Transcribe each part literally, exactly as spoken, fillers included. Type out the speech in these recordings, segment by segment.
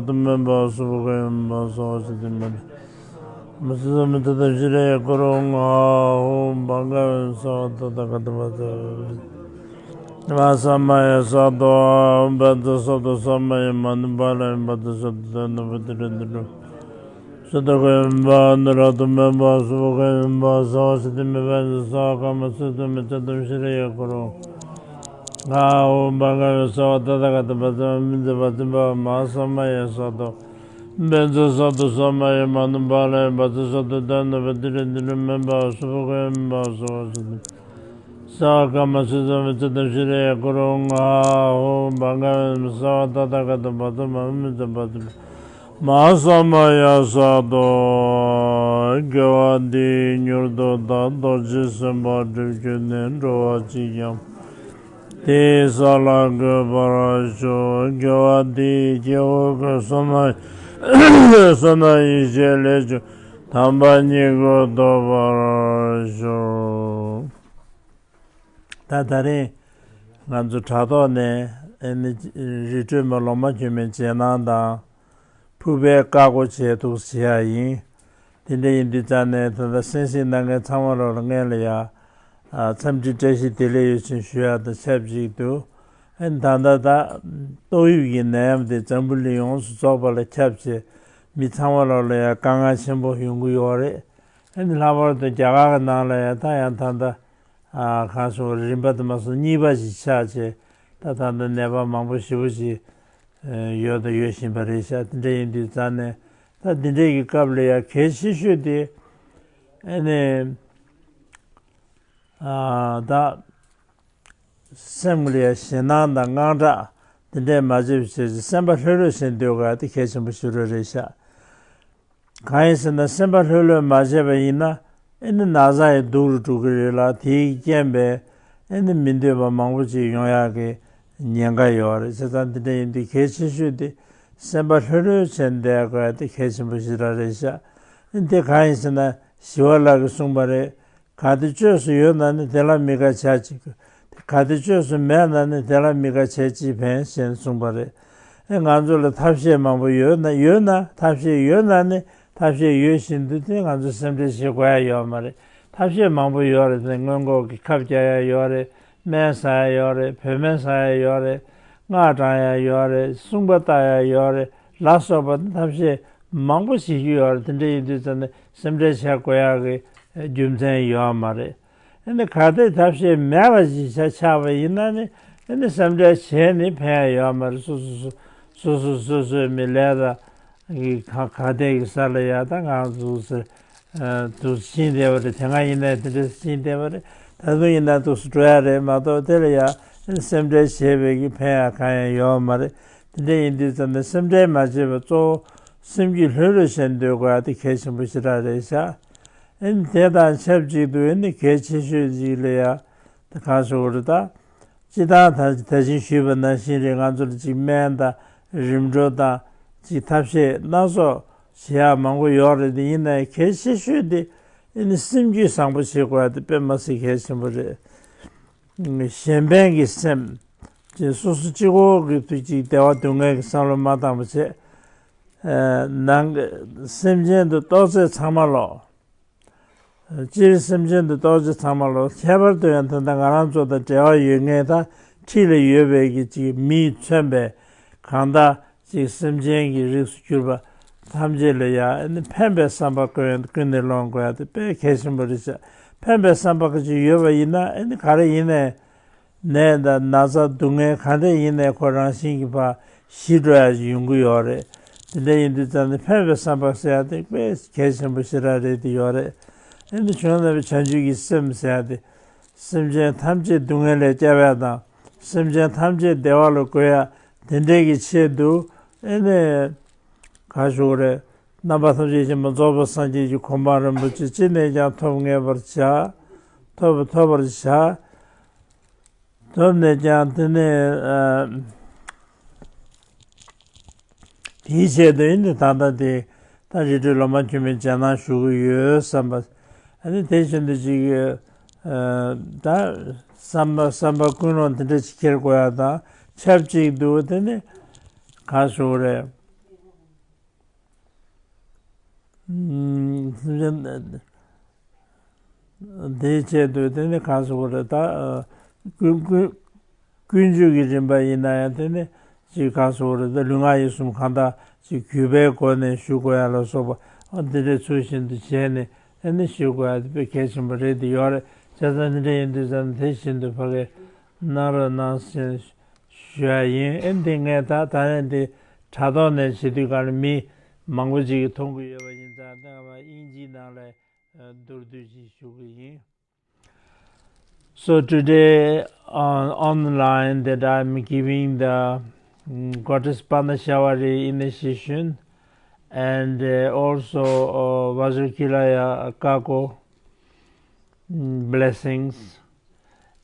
དུ་མེད་པ་སུ་བ་ག་ཡོད་མེད་པ་སོ་སི་ཏི་མེད། མ་སི་སོ་མི་ཏི་ཏ་ཤི་རེ་ཀུ་རུ་ང་ཧོ་བ་ག་ཡོད་སོ་ཏ་ཏ་ག་ཏ་བ་ཏ། མ་ས་མ་ཡ་ས་ཏོ་བ་ཏ་སོ་ཏོ་ས་མ་ཡ་མ་ནུ་བ་ལ་ཡ་བ་ཏ་སོ་ཏོ་ཏ་ནུ་བ་ཏི་ར་ཏི་རུ། སུ་ཏ་ག་ཡོད་མེད་པ་ནུ་ར་དུ་མེད་པ་སུ་བ་ག་ཡོད་མེད་པ་སོ་སི་ཏི་མེད་པ་ས་ཀ་མ་སི་སོ་མི་ཏི་ཏ་ཤི་རེ་ཀུ་རུ། ང་ཧོ་བ་ག་ཡོད་སོ་ཏ་ཏ་ག་ཏ་བ་ཏ་མི་ཏ་བ་ཏི་བ་མ་ས་མ་ཡ་ས་ཏོ། བ་ཏ་སོ་ཏོ་ས་མ་ཡ་མ་ནུ་བ་ལ་ཡ་བ་ཏ་སོ་ཏོ་ཏ་ནུ་བ་ཏི་ར་ཏི་རུ་མེད་པ་སུ་བ་ག་ཡོད་མེད་པ་སོ་སི་ཏི། ས་ཀ་མ་སི་སོ་མི་ཏི་ཏ་ཤི་རེ་ཀུ་རུ་ང་ཧོ་བ་ག་ཡོད་སོ་ཏ་ཏ་ག་ཏ་བ་ཏ་མ་མི་ཏ་བ་ཏི་བ་མ་ས་མ་ཡ་ས་ཏོ། དགེ་བ་འདིས་མྱུར་དུ་བདག་རྡོ་རྗེ་སེམས་དཔའ་སྒྲུབ་གྱུར་ནས། འགྲོ་བ་གཅིག་ཀྱང་དེའི་ས་ལ་འགོད་པར་ཤོག་དགེ་བ་འདིས་སྐྱེ་བོ་ཀུན་བསོད་ནམས་བསོད་ནམས་ཡེ་ཤེས་ལས་བྱུང་དམ་པ་ཉིད་ཀྱིས་ཐོབ་པར་ཤོག་ད་ད་རེས་ང་ཚོ་དྲ་ཐོག་ནས་ཨ་ནི་རི་ཁྲོད་མ་ལོ་མ་གྱོན་མའི་རྗེས་གནང་དང་། ཕུར་པའི་བཀའ་བསྒོ་བྱས་འདུག་བྱེད་ཡ་ཡིན། དེ་འདྲ་ཡིན་དུས་ཙང་ནས་ད་ལྟ་གསན་གཟིགས་གནང་མཁན་ཚང་མ་ལོག་ལ་སྔོན་ལ་ཡ། ཨ། འཚམས་འདྲི་བཀྲ་ཤིས་བདེ་ལེགས་ཡོད་ཚུལ་ཞུ་ཡ་དང་ཆབས་ཅིག་ཏུ། ཨ་ནི་ད་ལྟ་ད་ཏོག་དབྱིབས་ཀྱི་ནད་ཡམས་དེ་འཛམ་བུ་གླིང་ཡོངས་སུ་རྫོགས་པ་ལ་ཁྱབ་བྱས། མི་ཚང་མ་ལོག་ལ་ཡ་དཀའ་ངལ་ཆེན་པོ་ཡོང་གི་ཡོད་རེད། ཨ་ནི་ལྷག་པར་དུ་རྒྱ་གར་གྱི་ནང་ལ་ཡ་ད་ཡང་ད་ལྟ། ཨ། གང་ཞུ་རིམ་པ་དུ་མ་སོང་གཉིས་པ་ཞིག་ཆགས་བྱས། ད་ད་ལྟ་ནད་པ་མང་པོ་ཞེ་པོ་ཅིག་ཡོད་དང་ཡོད་བཞིན་པ་རེད་ཤག་དེ་འདྲ་ཡིན་དུས་ཙང་ནས་ད་འདི་འདྲའི་གི་སྐབས་ལ་ཡ་གལ་ཆེ་ཤོས་དེ་ཨ་ནི། ཨ། ད་སེམས་ལ་ཡ་ཞེད་སྣང་དང་དངངས་སྐྲག་དེ་འདྲས་མ་བྱེད་པ་བྱས་ཅིག་སེམས་པ་ལྷོད་ལྷོད་བྱས་སྡོད་དགོས་ཡ་དེ་གལ་ཆེན་པོ་ཞེ་དྲག་རེད་ཤག་གང་ཡིན་ཟེར་ན་སེམས་པ་ལྷོད་ལྷོད་མ་བྱས་པ་ཡིན་ན་ཨེ་ནི་ན་ཚ་ཡི་སྡུག་རུ་འགྲོ་གི་རེད་ལ། དེའི་རྐྱེན་པས་ཨེ་ནི་མི་འདོད་པ་མང་པོ་ཅིག་ཡོང་ཡག་གི་ཉེན་ཁ་ཡོད་རེད། བྱས་ཙང་འདི་འདྲ་ཡིན་དུས་གལ་ཆེ་ཤོས་དེ་སེམས་པ་ལྷོད་ལྷོད་བྱས་བསྡད་དགོས་ཡ་དེ་གལ་ཆེན་པོ་ཞེ་དྲག་རེད་ཤག་ཨེ་དེ་གང་ཡིན་ཟེར་ན་ཞི་བ་ལྷ་གིས་གསུངས་པ་རེད། གལ་ཏེ་བཅོས་སུ་ཡོད་ན་ནི་དེ་ལ་མི་དགའ་བྱ་ཅི། གལ་ཏེ་བཅོས་སུ་མེད་ན་ནི་དེ་ལ་མི་དགའ་བྱས་ཅི་ཕན་ཞེས་གསུངས་པ་རེད། ཨེ་ང་ཚོ་ལ་ཐབས་ཤེས་མང་པོ་ཡོད་ན་ཡོད་ན་ཐབས་ཤེས་ཡོད་ན་ནི་ཐབས་ཤེས་ཡོད་བཞིན་དུ་དེ་ང་ཚོ་སེམས་ཁྲལ་བྱེད་དགོས་ཡ་ཡོད་མ་རེད། ཐབས་ཤེས་མང་པོ་ཡོད་རེད་དེ། སྔོན་འགོག་གི་ཁབ་རྒྱག་ཡ་ཡོད་རེད། སྨན་ཟ་ཡ་ཡོད་རེད། བོད་སྨན་ཟ་ཡ་ཡོད་རེད། སྔགས་བགྲང་ཡ་ཡོད་རེད། སྲུང་པ་བཏགས་ཡ་ཡོད་རེད། ལ་སོགས་པ་ཐབས་ཤེས་མང་པོ་བྱེད་རྒྱུ་ཡོད་རེད། དེ་འདྲ་ཡིན་དུས་ཙམ་ནས་སེམས་ཁྲལ་བྱ་དགོས་ཡག་གི་རྒྱུ་མཚན་ཡོད་མ་རེད། ཨ་ནི་གལ་ཏེ་ཐབས་ཤེས་མེད་པ་ཞིག་ཆགས་པ་ཡིན་ན་ནི་ཨ་ནི་སེམས་ཁྲལ་བྱས་ནས་ཕན་ཡ་ཡོད་མ་རེད། སོ་སོ་སོ་སོ་སོ་སོའི་མི་ལས་ད་གི་ག་ག་དེ་གི་ས་ལ་ཡ་ད་ང་ཚོ་ཟེར། ཨ། དུ་ཕྱིན་བསྡད་པ་རེད། དེ་སྔ་ཡིན་ནའི་དེ་འདྲ་ཕྱིན་བསྡད་པ་རེད། ད་དུང་ཡིན་ན་དུ་སུ་འགྲོ་ཡ་རེད་མ་གཏོགས་དེ་ལ་ཡ་སེམས་ཁྲལ་བྱས་པའི་གི་ཕན་ཡ་གང་ཡང་ཡོད་མ་རེད། དེ་འདྲ་ཡིན་དུས་ཙམ་ནས་སེམས་ཁྲལ་མ་བྱེད་པར་གཙོ་བོ་སེམས་རྒྱུད་ལྷོད་ལྷོད་བྱས་སྡོད་དགོས་ཡ་དེ་གལ་ཆེན་པོ་ཞེ་དྲག་རེད་ཤག་ཨེ་ནི་དེ་དང་ཆབས་ཅིག་ཏུ་ཨེ་ནི་གལ་ཆེ་ཤོས་ཅིག་ལ་ཡ་དེ་གང་ཞུ་དགོས་རེད་ད། སྤྱིར་བཏང་ད་ད་ཅིང་ཞུས་པ་ནང་བཞིན་རེད། ང་ཚོ་ལ་ཅིག་སྨན་དང་རིམ་གྲོ་དང་ཅིག་ཐབས་ཤེས་སྣ་ཚོགས་བྱེད་ཡག་མང་པོ་ཡོད་རེད་དེ། ཡིན་ནའི་གལ་ཆེ་ཤོས་དེ་ཨེ་ནི་སེམས་རྒྱུད་བཟང་པོ་བྱེད་དགོས་ཡ་དེ་དཔེ་མ་སྲིད་གལ་ཆེན་པོ་རེད། གཞན་ཕན་གྱི་སེམས་ཅིག་སོ་སོ་གཅིག་པོ་གི་དུས་ཅིག་བདེ་བ་སྡུག་བསྔལ་གྱི་བསམ་བློ་མ་བཏང་བ་བྱས། ཨ། ནང་གི་སེམས་ཅན་དུ་གཏོགས་ཚད་ཚང་མ་ལོག་སྤྱིར་སེམས་ཅན་དུ་གཏོགས་ཚད་ཚང་མ་ལོག་ཁྱད་པར་དུ་ཡང་ད་ལྟ་ང་རང་ཚོ་དང་འབྲེལ་བ་ཡོད་མཁན་ད་འཁྲིས་ལ་ཡོད་པའི་གི་ཅིག་མིས་མཚོན་པའི་གང་ལྟར་ཅིག་སེམས་ཅན་གྱི་རིགས་སུ་གྱུར་པ་ཐམས་ཅད་ལ་ཡང་ཨ་ནི་ཕན་པའི་བསམ་པ་ཀུན་ཀུན་ནས་སློང་དགོས་ཡ་དེ་དཔེ་གལ་ཆེན་པོ་རེད་ཤག་ཕན་པའི་བསམ་པ་ཅིག་ཡོད་པ་ཡིན་ན་ཨ་ནི་ག་རེ་ཡིན་ནའི། ནད་དང་ན་ཚ་སྡུག་བསྔལ་ག་འདྲ་ཡིན་ནའི་ཁོ་རང་བཞིན་གྱིས་ཕར་ཞི་འགྲོ་ཡ་ཞིག་ཡོང་གི་ཡོད་རེད། དེ་འདྲ་ཡིན་དུས་ཙམ་ནས་ཕན་པའི་བསམ་པ་ཟེར་ཡ་དེ་དཔེ་གལ་ཆེན་པོ་ཞེ་དྲག་རེད་དེ་ཡོད་རེད། ཨེ་ནི་བྱང་ཆུབ་ཀྱི་སེམས་ཟེར་ཡ་དེ་སེམས་ཅན་ཐམས་ཅད་སྡུག་བསྔལ་ལས་སྐྱབས་ཡ་དང་སེམས་ཅན་ཐམས་ཅད་བདེ་བ་ལ་འགོད་ཡ་དེ་འདྲའི་གི་ཆེད་དུ་ཨེ་ནི་ག་ཞུ་དགོས་རེད། རྣམ་པ་ཐམས་ཅད་མཁྱེན་པ་རྫོགས་པའི་སངས་རྒྱས་ཀྱི་གོ་འཕང་རིན་པོ་ཆེ་ཅི་ནས་ཀྱང་ཐོབ་ངེས་པར་བྱ། ཐོབ་ཐོབ་པར་བྱ། ཐོབ་ནས་ཀྱང་དེ་ནས་ཨ། དེའི་ཆེད་དུ་ཡིན་ཏེ་ད་ལྟ་དེ་ད་རི་ཁྲོད་ལོ་མ་གྱོན་མའི་རྗེས་གནང་ཞུ་གི་ཡོད་བསམ་པ། ཨ་ནི་དེ་བཞིན་དུ་ཅིག་ཨ། ད་བསམ་པ་བསམ་པ་ཀུན་སློང་དེ་འདྲ་ཅིག་འཁྱེར་དགོས་ཡ་དང་ཆབས་ཅིག་ཏུ་དེ་ནི་ག་ཞུ་དགོས་རེད། དེའི་ཆེད་དུ་དེ་ནི་གང་ཟེར་བ་རེད་ད། ཀུན་ཀུན་ཀུན་སྤྱོད་ཀྱི་རིམ་པ་ཡིན་ན་ཡང་དེ་ནི་ཅིག་གང་ཟེར་བ་རེད་ད། ལུས་ངག་ཡིད་གསུམ་གང་དག་ཅིག་གུས་པའི་སྒོ་ནས་ཞུ་དགོས་ཡ་ལ་སོགས་པ་འདི་འདྲའི་ཚུལ་བཞིན་དུ་བྱས་ནས་དེ་ནི་ཞུ་དགོས་ཡ་དེ་དཔེ་གལ་ཆེན་པོ་རེད་དེ་ཡོད་རེད། བྱས་ཙང་འདི་འདྲ་ཡིན་དུས་ཙམ་དེ་བཞིན་དུ་ཕ་གི་གནང་རོགས་གནང་ཞེས་ཞུ་ཡ་ཡིན། ཨེ་འདི་ངས་ད་ད་ནས་འདི་དྲ་ཐོག་ནས་བྱེད་དུས་ག་ལ་མི་མང་པོ་ཅིག་གིས་མཐོང་གི་ཡོད་པ་ཡིན་ཙང་ད་ང་དབྱིན་ཇིའི་ནང་ལ་མདོར་བསྡུས་ཅིག་ཞུ་གི་ཡིན། So today on online that I'm giving the mm, Goddess Panashavari initiation and uh, also uh, Vajrakilaya Kako mm, blessings.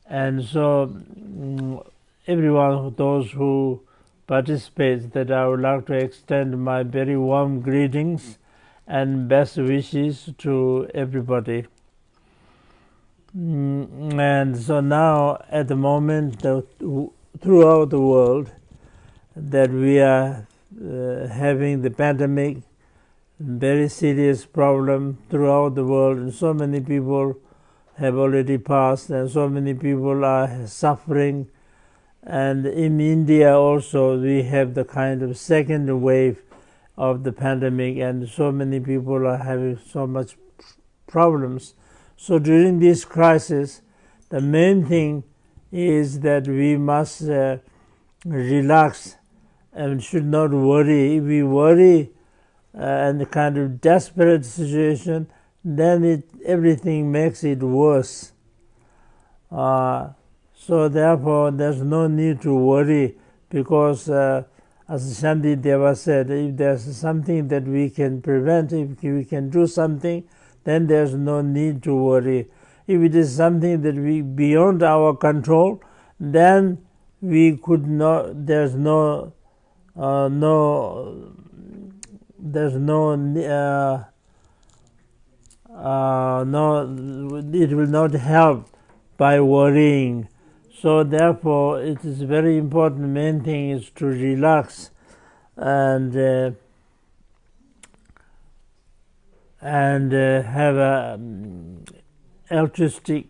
And so mm, everyone, those who participate, that I would like to extend my very warm greetings and best wishes to everybody. Mm, and so now, at the moment, the, throughout the world, that we are uh, having the pandemic, very serious problem throughout the world, and so many people have already passed, and so many people are suffering. And in India also, we have the kind of second wave of the pandemic, and so many people are having so much problems. So during this crisis, the main thing is that we must uh, relax and should not worry. If we worry uh, and kind of desperate situation, then it everything makes it worse. Uh, so therefore, there's no need to worry because, uh, as Shanti Deva said, if there's something that we can prevent, if we can do something, then there's no need to worry. If it is something that we beyond our control, then we could not. There's no, uh, no, there's no uh, uh, no, it will not help by worrying. So therefore, it is very important. Main thing is to relax and uh, and uh, have a um, altruistic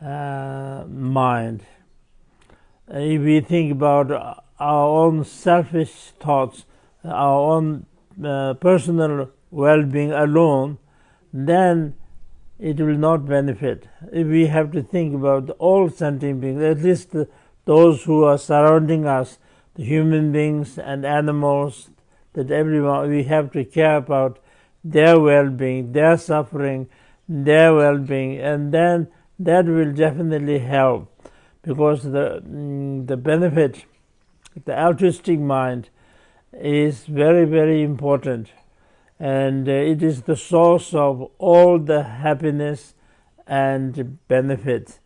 uh, mind. If we think about our own selfish thoughts, our own uh, personal well-being alone, then it will not benefit. If we have to think about all sentient beings, at least the, those who are surrounding us, the human beings and animals, that everyone, we have to care about their well-being, their suffering, their well-being, and then that will definitely help, because the mm, the benefit, the altruistic mind, is very, very important, and uh, it is the source of all the happiness and benefit.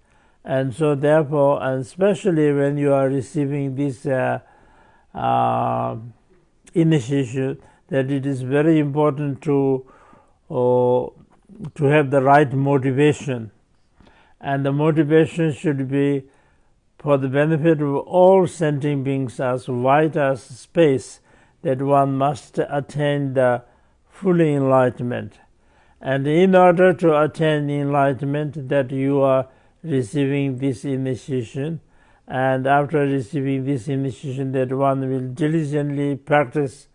And so therefore, and especially when you are receiving this uh, uh, initiation, that it is very important to uh, to have the right motivation, and the motivation should be for the benefit of all sentient beings as wide as space, that one must attain the full enlightenment. And in order to attain enlightenment, that you are receiving this initiation, and after receiving this initiation, that one will diligently practice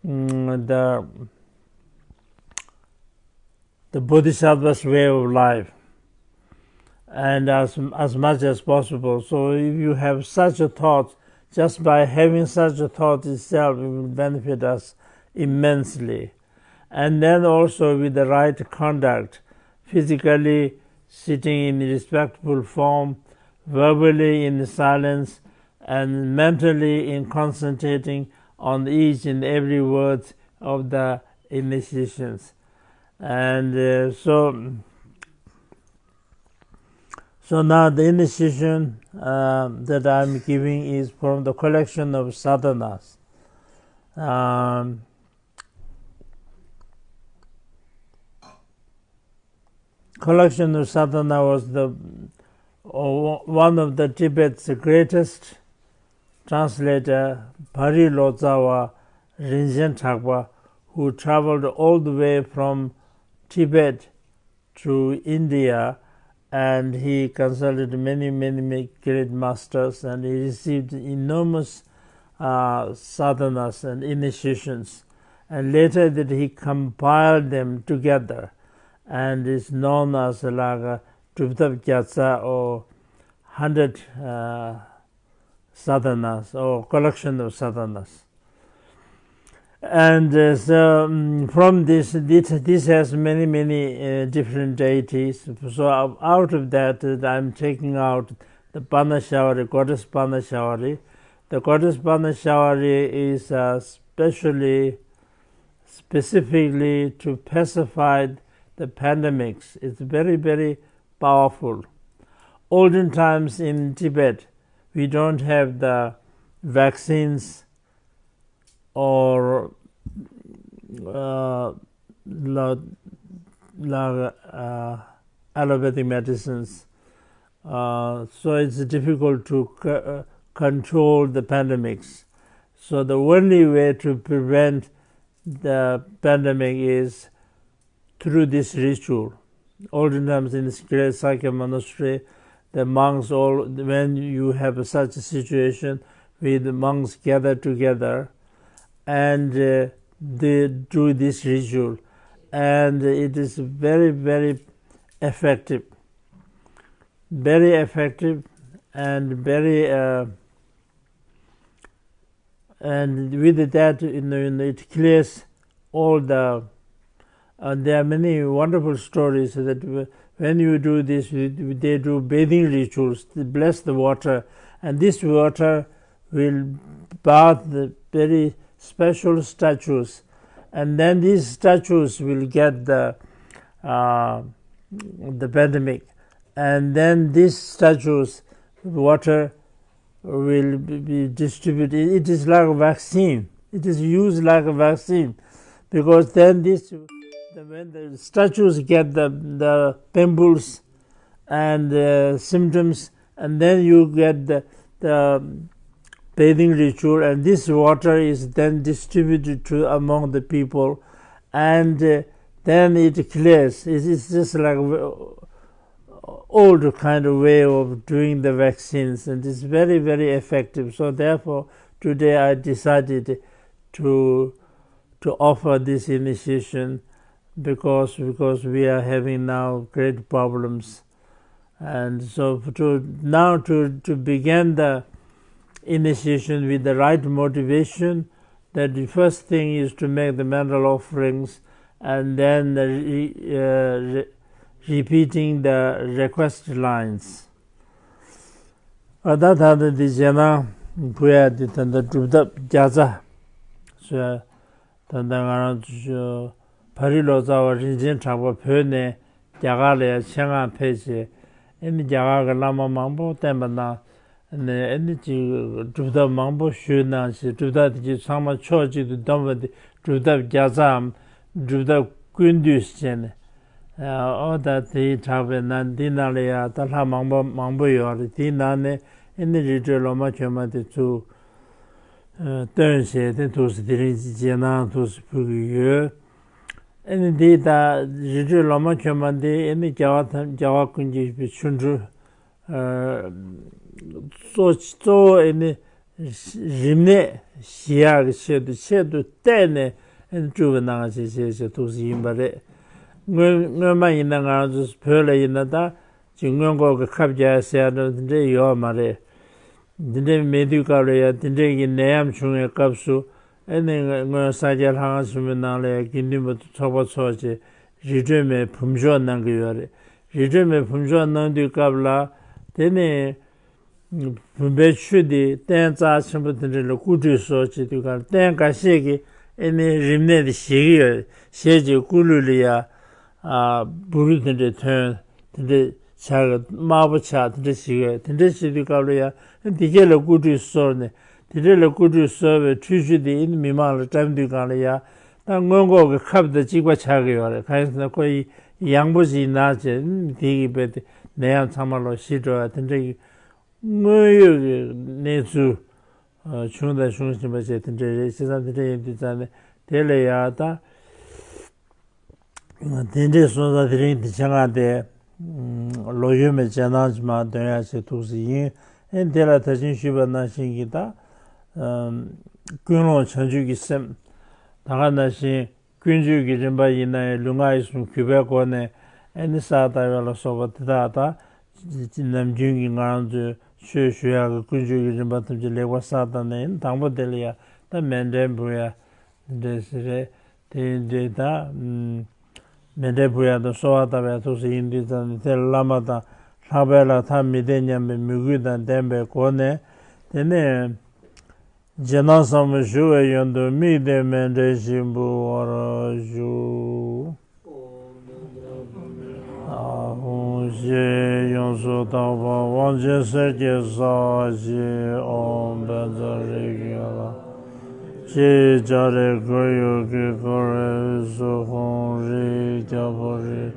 mm, the the Bodhisattva's way of life, and as as much as possible. So if you have such a thought, just by having such a thought itself, it will benefit us immensely. And then also with the right conduct, physically sitting in respectful form, verbally in silence, and mentally in concentrating on each and every word of the initiations. And uh, so, so now the initiation uh, that I'm giving is from the collection of sadhanas. Um, collection of sadhana was the uh, one of the Tibet's greatest translator, Pari Lotsawa Rinchen Thakpa, who traveled all the way from Tibet to India, and he consulted many, many, many great masters, and he received enormous uh, sadhanas and initiations. And later that he compiled them together, and is known as like a Drupdab Gyatsa or hundred uh, sadhanas or collection of sadhanas. And uh, so um, from this, this, this has many, many uh, different deities. So out of that, uh, I'm taking out the Panashavari, goddess Panashavari. The goddess Panashavari is uh, specially, specifically to pacify the pandemics. It's very, very powerful. Olden times in Tibet, we don't have the vaccines or uh, la, la, uh, allopathic medicines. Uh, so it's difficult to c- uh, control the pandemics. So the only way to prevent the pandemic is through this ritual. Olden times in this great Sakya monastery, the monks all, when you have such a situation, with the monks gather together and uh, they do this ritual. And it is very, very effective. Very effective and very uh, and with that, you know, you know, it clears all the. And there are many wonderful stories that w- when you do this, you- they do bathing rituals, they bless the water, and this water will bath the very special statues, and then these statues will get the uh, the pandemic, and then these statues water will be distributed. It is like a vaccine. It is used like a vaccine because then this, the, when the statues get the, the pimples and the symptoms, and then you get the, the bathing ritual, and this water is then distributed to among the people, and uh, then it clears. It's, it's just like a old kind of way of doing the vaccines, and it's very, very effective. So therefore, today I decided to to offer this initiation because because we are having now great problems, and so to now to to begin the initiation with the right motivation, that the first thing is to make the mandala offerings and then the re- uh, re- repeating the request lines. ཨ་ད་ད་ལྟ་འདི་རྗེས་གནང་ཕུལ་ཡ་འདི་ད་ལྟ་སྒྲུབ་ཐབས་བརྒྱ་རྩ་ཟེར། ད་ལྟ་ང་རང་ཚོ་བ་རི་ལོ་ཙཱ་བ་རིན་ཆེན་གྲགས་པ་བོད་ནས་རྒྱ་གར་ལ་ཡ་ཆེད་མངགས་ཕེབས་བྱས། ཨེ་ནི་རྒྱ་གར་གྱི་བླ་མ་མང་པོ་བསྟེན་པ་གནང་། ནས་ཨེ་ནི་ཅིག་སྒྲུབ་ཐབས་མང་པོ་ཞུས་གནང་ཞིང་། སྒྲུབ་ཐབས་དེ་ཅིག་ཚང་མ་ཕྱོགས་གཅིག་ཏུ་བསྡོམས་པ་དེ་སྒྲུབ་ཐབས་བརྒྱ་རྩའམ་སྒྲུབ་ཐབས་ཀུན་བཏུས་ཟེར་ནས། ཨོ་ད་དེའི་གྲགས་པའི་ནང་འདི་ནང་ལ་ཡ་ད་ལྷ་མང་པོ་མང་པོ་ཡོད་རེད། དེའི་ནང་ནས་ཨེ་ནི་རི་ཁྲོད་ལོ་མ་གྱོན་མ་དེ་ཚུར་ཨ་བཏོན་བྱས་ཏེ་ཐུགས་སུ་དེ་རིང་རྗེས་གནང་ཐུགས་སུ་ཕུལ་གྱི་ཡོད། ཨེ་ནི་འདི་ད་རི་ཁྲོད་ལོ་མ་གྱོན་མ་འདི་ཨེ་ནི་རྒྱལ་བ་ཐམ་རྒྱལ་བ་ཀུན་གྱིས་པའི་ཆོ་འཕྲུལ་ཨ་གཙོ་གཙོ་བོ་ཨེ་ནི་རིམས་ནད་ཞི་ཡག་གི་ཆེད་དུ་ཆེད་དུ་གཏད་ནས་ཨེ་ནི་སྤྲུལ་པ་གནང་བྱས་བྱས་བྱས་ཐུགས་སུ་ཡིན་པ་རེད། སྔོན་སྔོན་མ་ཡིན་ན་ང་རང་ཚོ་བོད་ལ་ཡིན་ན་ད་ཅིག་སྔོན་འགོག་གི་ཁབ་རྒྱག་ཟེར་ཡ་འདྲ་དེ་འདྲས་ཡོད་མ་རེད། འདི་འདྲའི་མེད་དུས་སྐབས་ལ་ཡང་འདི་འདྲའི་གི་ནད་ཡམས་བྱུང་བའི་སྐབས་སུ་ཨེ་ནི་སྔོན་ས་སྐྱ་ལྷ་ཁང་ཆེན་མོའི་ནང་ལ་ཡང་དགེ་འདུན་པ་ཚོགས་པ་ཚོགས་བྱས་རི་ཁྲོད་མའི་བུམ་འཇོག་གནང་གི་ཡོད་རེད། རི་ཁྲོད་མའི་བུམ་འཇོག་གནང་དུས་སྐབས་ལ་དེ་ནི་བུམ་པའི་ཆུ་དེ་སྟན་རྩ་ཆེན་པོ་དེ་འདྲ་ལ་སྐུ་ཁྲུས་གསོལ་བྱེད་དུས་སྐབས་སྟན་འགའ་ཤས་ཀྱིས་ཨེ་ནི་རིམས་ནད་དེ་ཞི་གི་ཡོད་ཞེས་ཀྱི་སྐུ་ལུས་ལ་ཡང་ཨ་འབུ་རུ་དེ་འདྲའི་ཐོན། དེ་འདྲའི་ཆགས་དམར་པོ་ཆགས་དེ་འདྲ་ཞིག་ཡོད། དེ་འདྲ་བྱེད་དུས་སྐབས་ལ་ཡང་འདི་སྐད་ལ་སྐུ་ཁྲུས་གསོལ་ནས་དེ་འདྲ་ལ་སྐུ་ཁྲུས་གསོལ་བའི་ཁྲུས་ཆུ་དེ་ཨེ་ནི་མི་མང་ལ་བཀྲམ་དུས་སྒང་ལ་ཡང་ད་སྔོན་འགོག་གི་ཁབ་དང་གཅིག་པ་ཆགས་ཀྱི་ཡོད་རེད། གང་ཡིན་ཟེར་ན་ཁོ་ཡི་ཡང་པོ་ཞིག་ན་བྱས་དེ་གི་བས་དེ་ནད་ཡམས་ཚང་མ་ལོག་ཞི་འགྲོ་བ་དེ་འདྲ་གི་དངོས་ཡོད་ཀྱི་གནས་ཚུལ་བྱུང་དང་འབྱུང་བཞིན་པ་བཅས་དེ་འདྲ་རེད། བྱས་ཙང་དེ་འདྲ་ཡིན་དུས་ཙང་ནས་ དེ་ལ་ཡ་ད། དེ་འདྲའི་སོང་ཙང་དེ་རིང་དེ་ཆེད་མངགས་ཏེ། ལོ་གཞོན་པའི་རྗེས་གནང་ཅིག་མར་འདོན་ཡག་ཅིག་ཐུགས་སུ་ཡིན། ཨེ་དེ་ལ་ད་ཅི་ཞུས་པ་ནང་བཞིན་གྱི་ད། ཀུན་སློང་བྱང་ཆུབ་ཀྱི་སེམས། ད་ག་ནང་བཞིན་ཀུན་སྤྱོད་ཀྱི་རིམ་པ་ཡིན་ན་ཡང་ལུས་ངག་ཡིད་གསུམ་གུས་པའི་སྒོ་ནས་ཨེ་ནི་བསགས་བཏང་བ་ལ་སོགས་པ་དེ་དག་ད། ནམ་རྒྱུན་གྱི་ང་རང་ཚོའི་ཆོས་ཞུ་ཡག་གི་ཀུན་སྤྱོད་ཀྱི་རིམ་པ་ཐམས་ཅད་ལེགས་པར་བསགས་བཏང་ནས་ཨེ་ནི་དང་པོ་དེ་ལ་ཡ་ད་མཎྜལ་འབུལ་ཡ་འདི་འདྲ་ཞིག་རེད། དེ་ཡིན་དུས་ད། མཎྜལ་འབུལ་ཡག་དང་གསོལ་བ་བཏབ་ཡག་ཐུགས་སུ་ཡིན་དུས་ཙམ་ནས་དེ་ལ་བླ་མ་དང་ལྷག་པའི་ལྷ་ཐ་མི་དད་སྙམ་པའི་མོས་གུས་དང་ལྡན་པའི་སྒོ་ནས། དེ་ནས། རྗེས་གནང་ཟབ་མོ་ཞུ་བའི་ཡོན་དུ་དམིགས་ཏེ་མཎྜལ་ཞིག་འབུལ་བར་ཞུ། ཨ་ཧུང་ཞེས་ཡོངས་སུ་དག་པ་དབང་ཆེན་གསེར་གྱི་ས་ཞེས་ཨོཾ་བཛྲ་རེ་ཁེ་ལ། ཅེས་བྱ་རེ་གོས་ཡུག་གིས་བསྐོར་བའི་གཟུགས་ཕུང་རིགས་བརྒྱ་པོ་རིགས།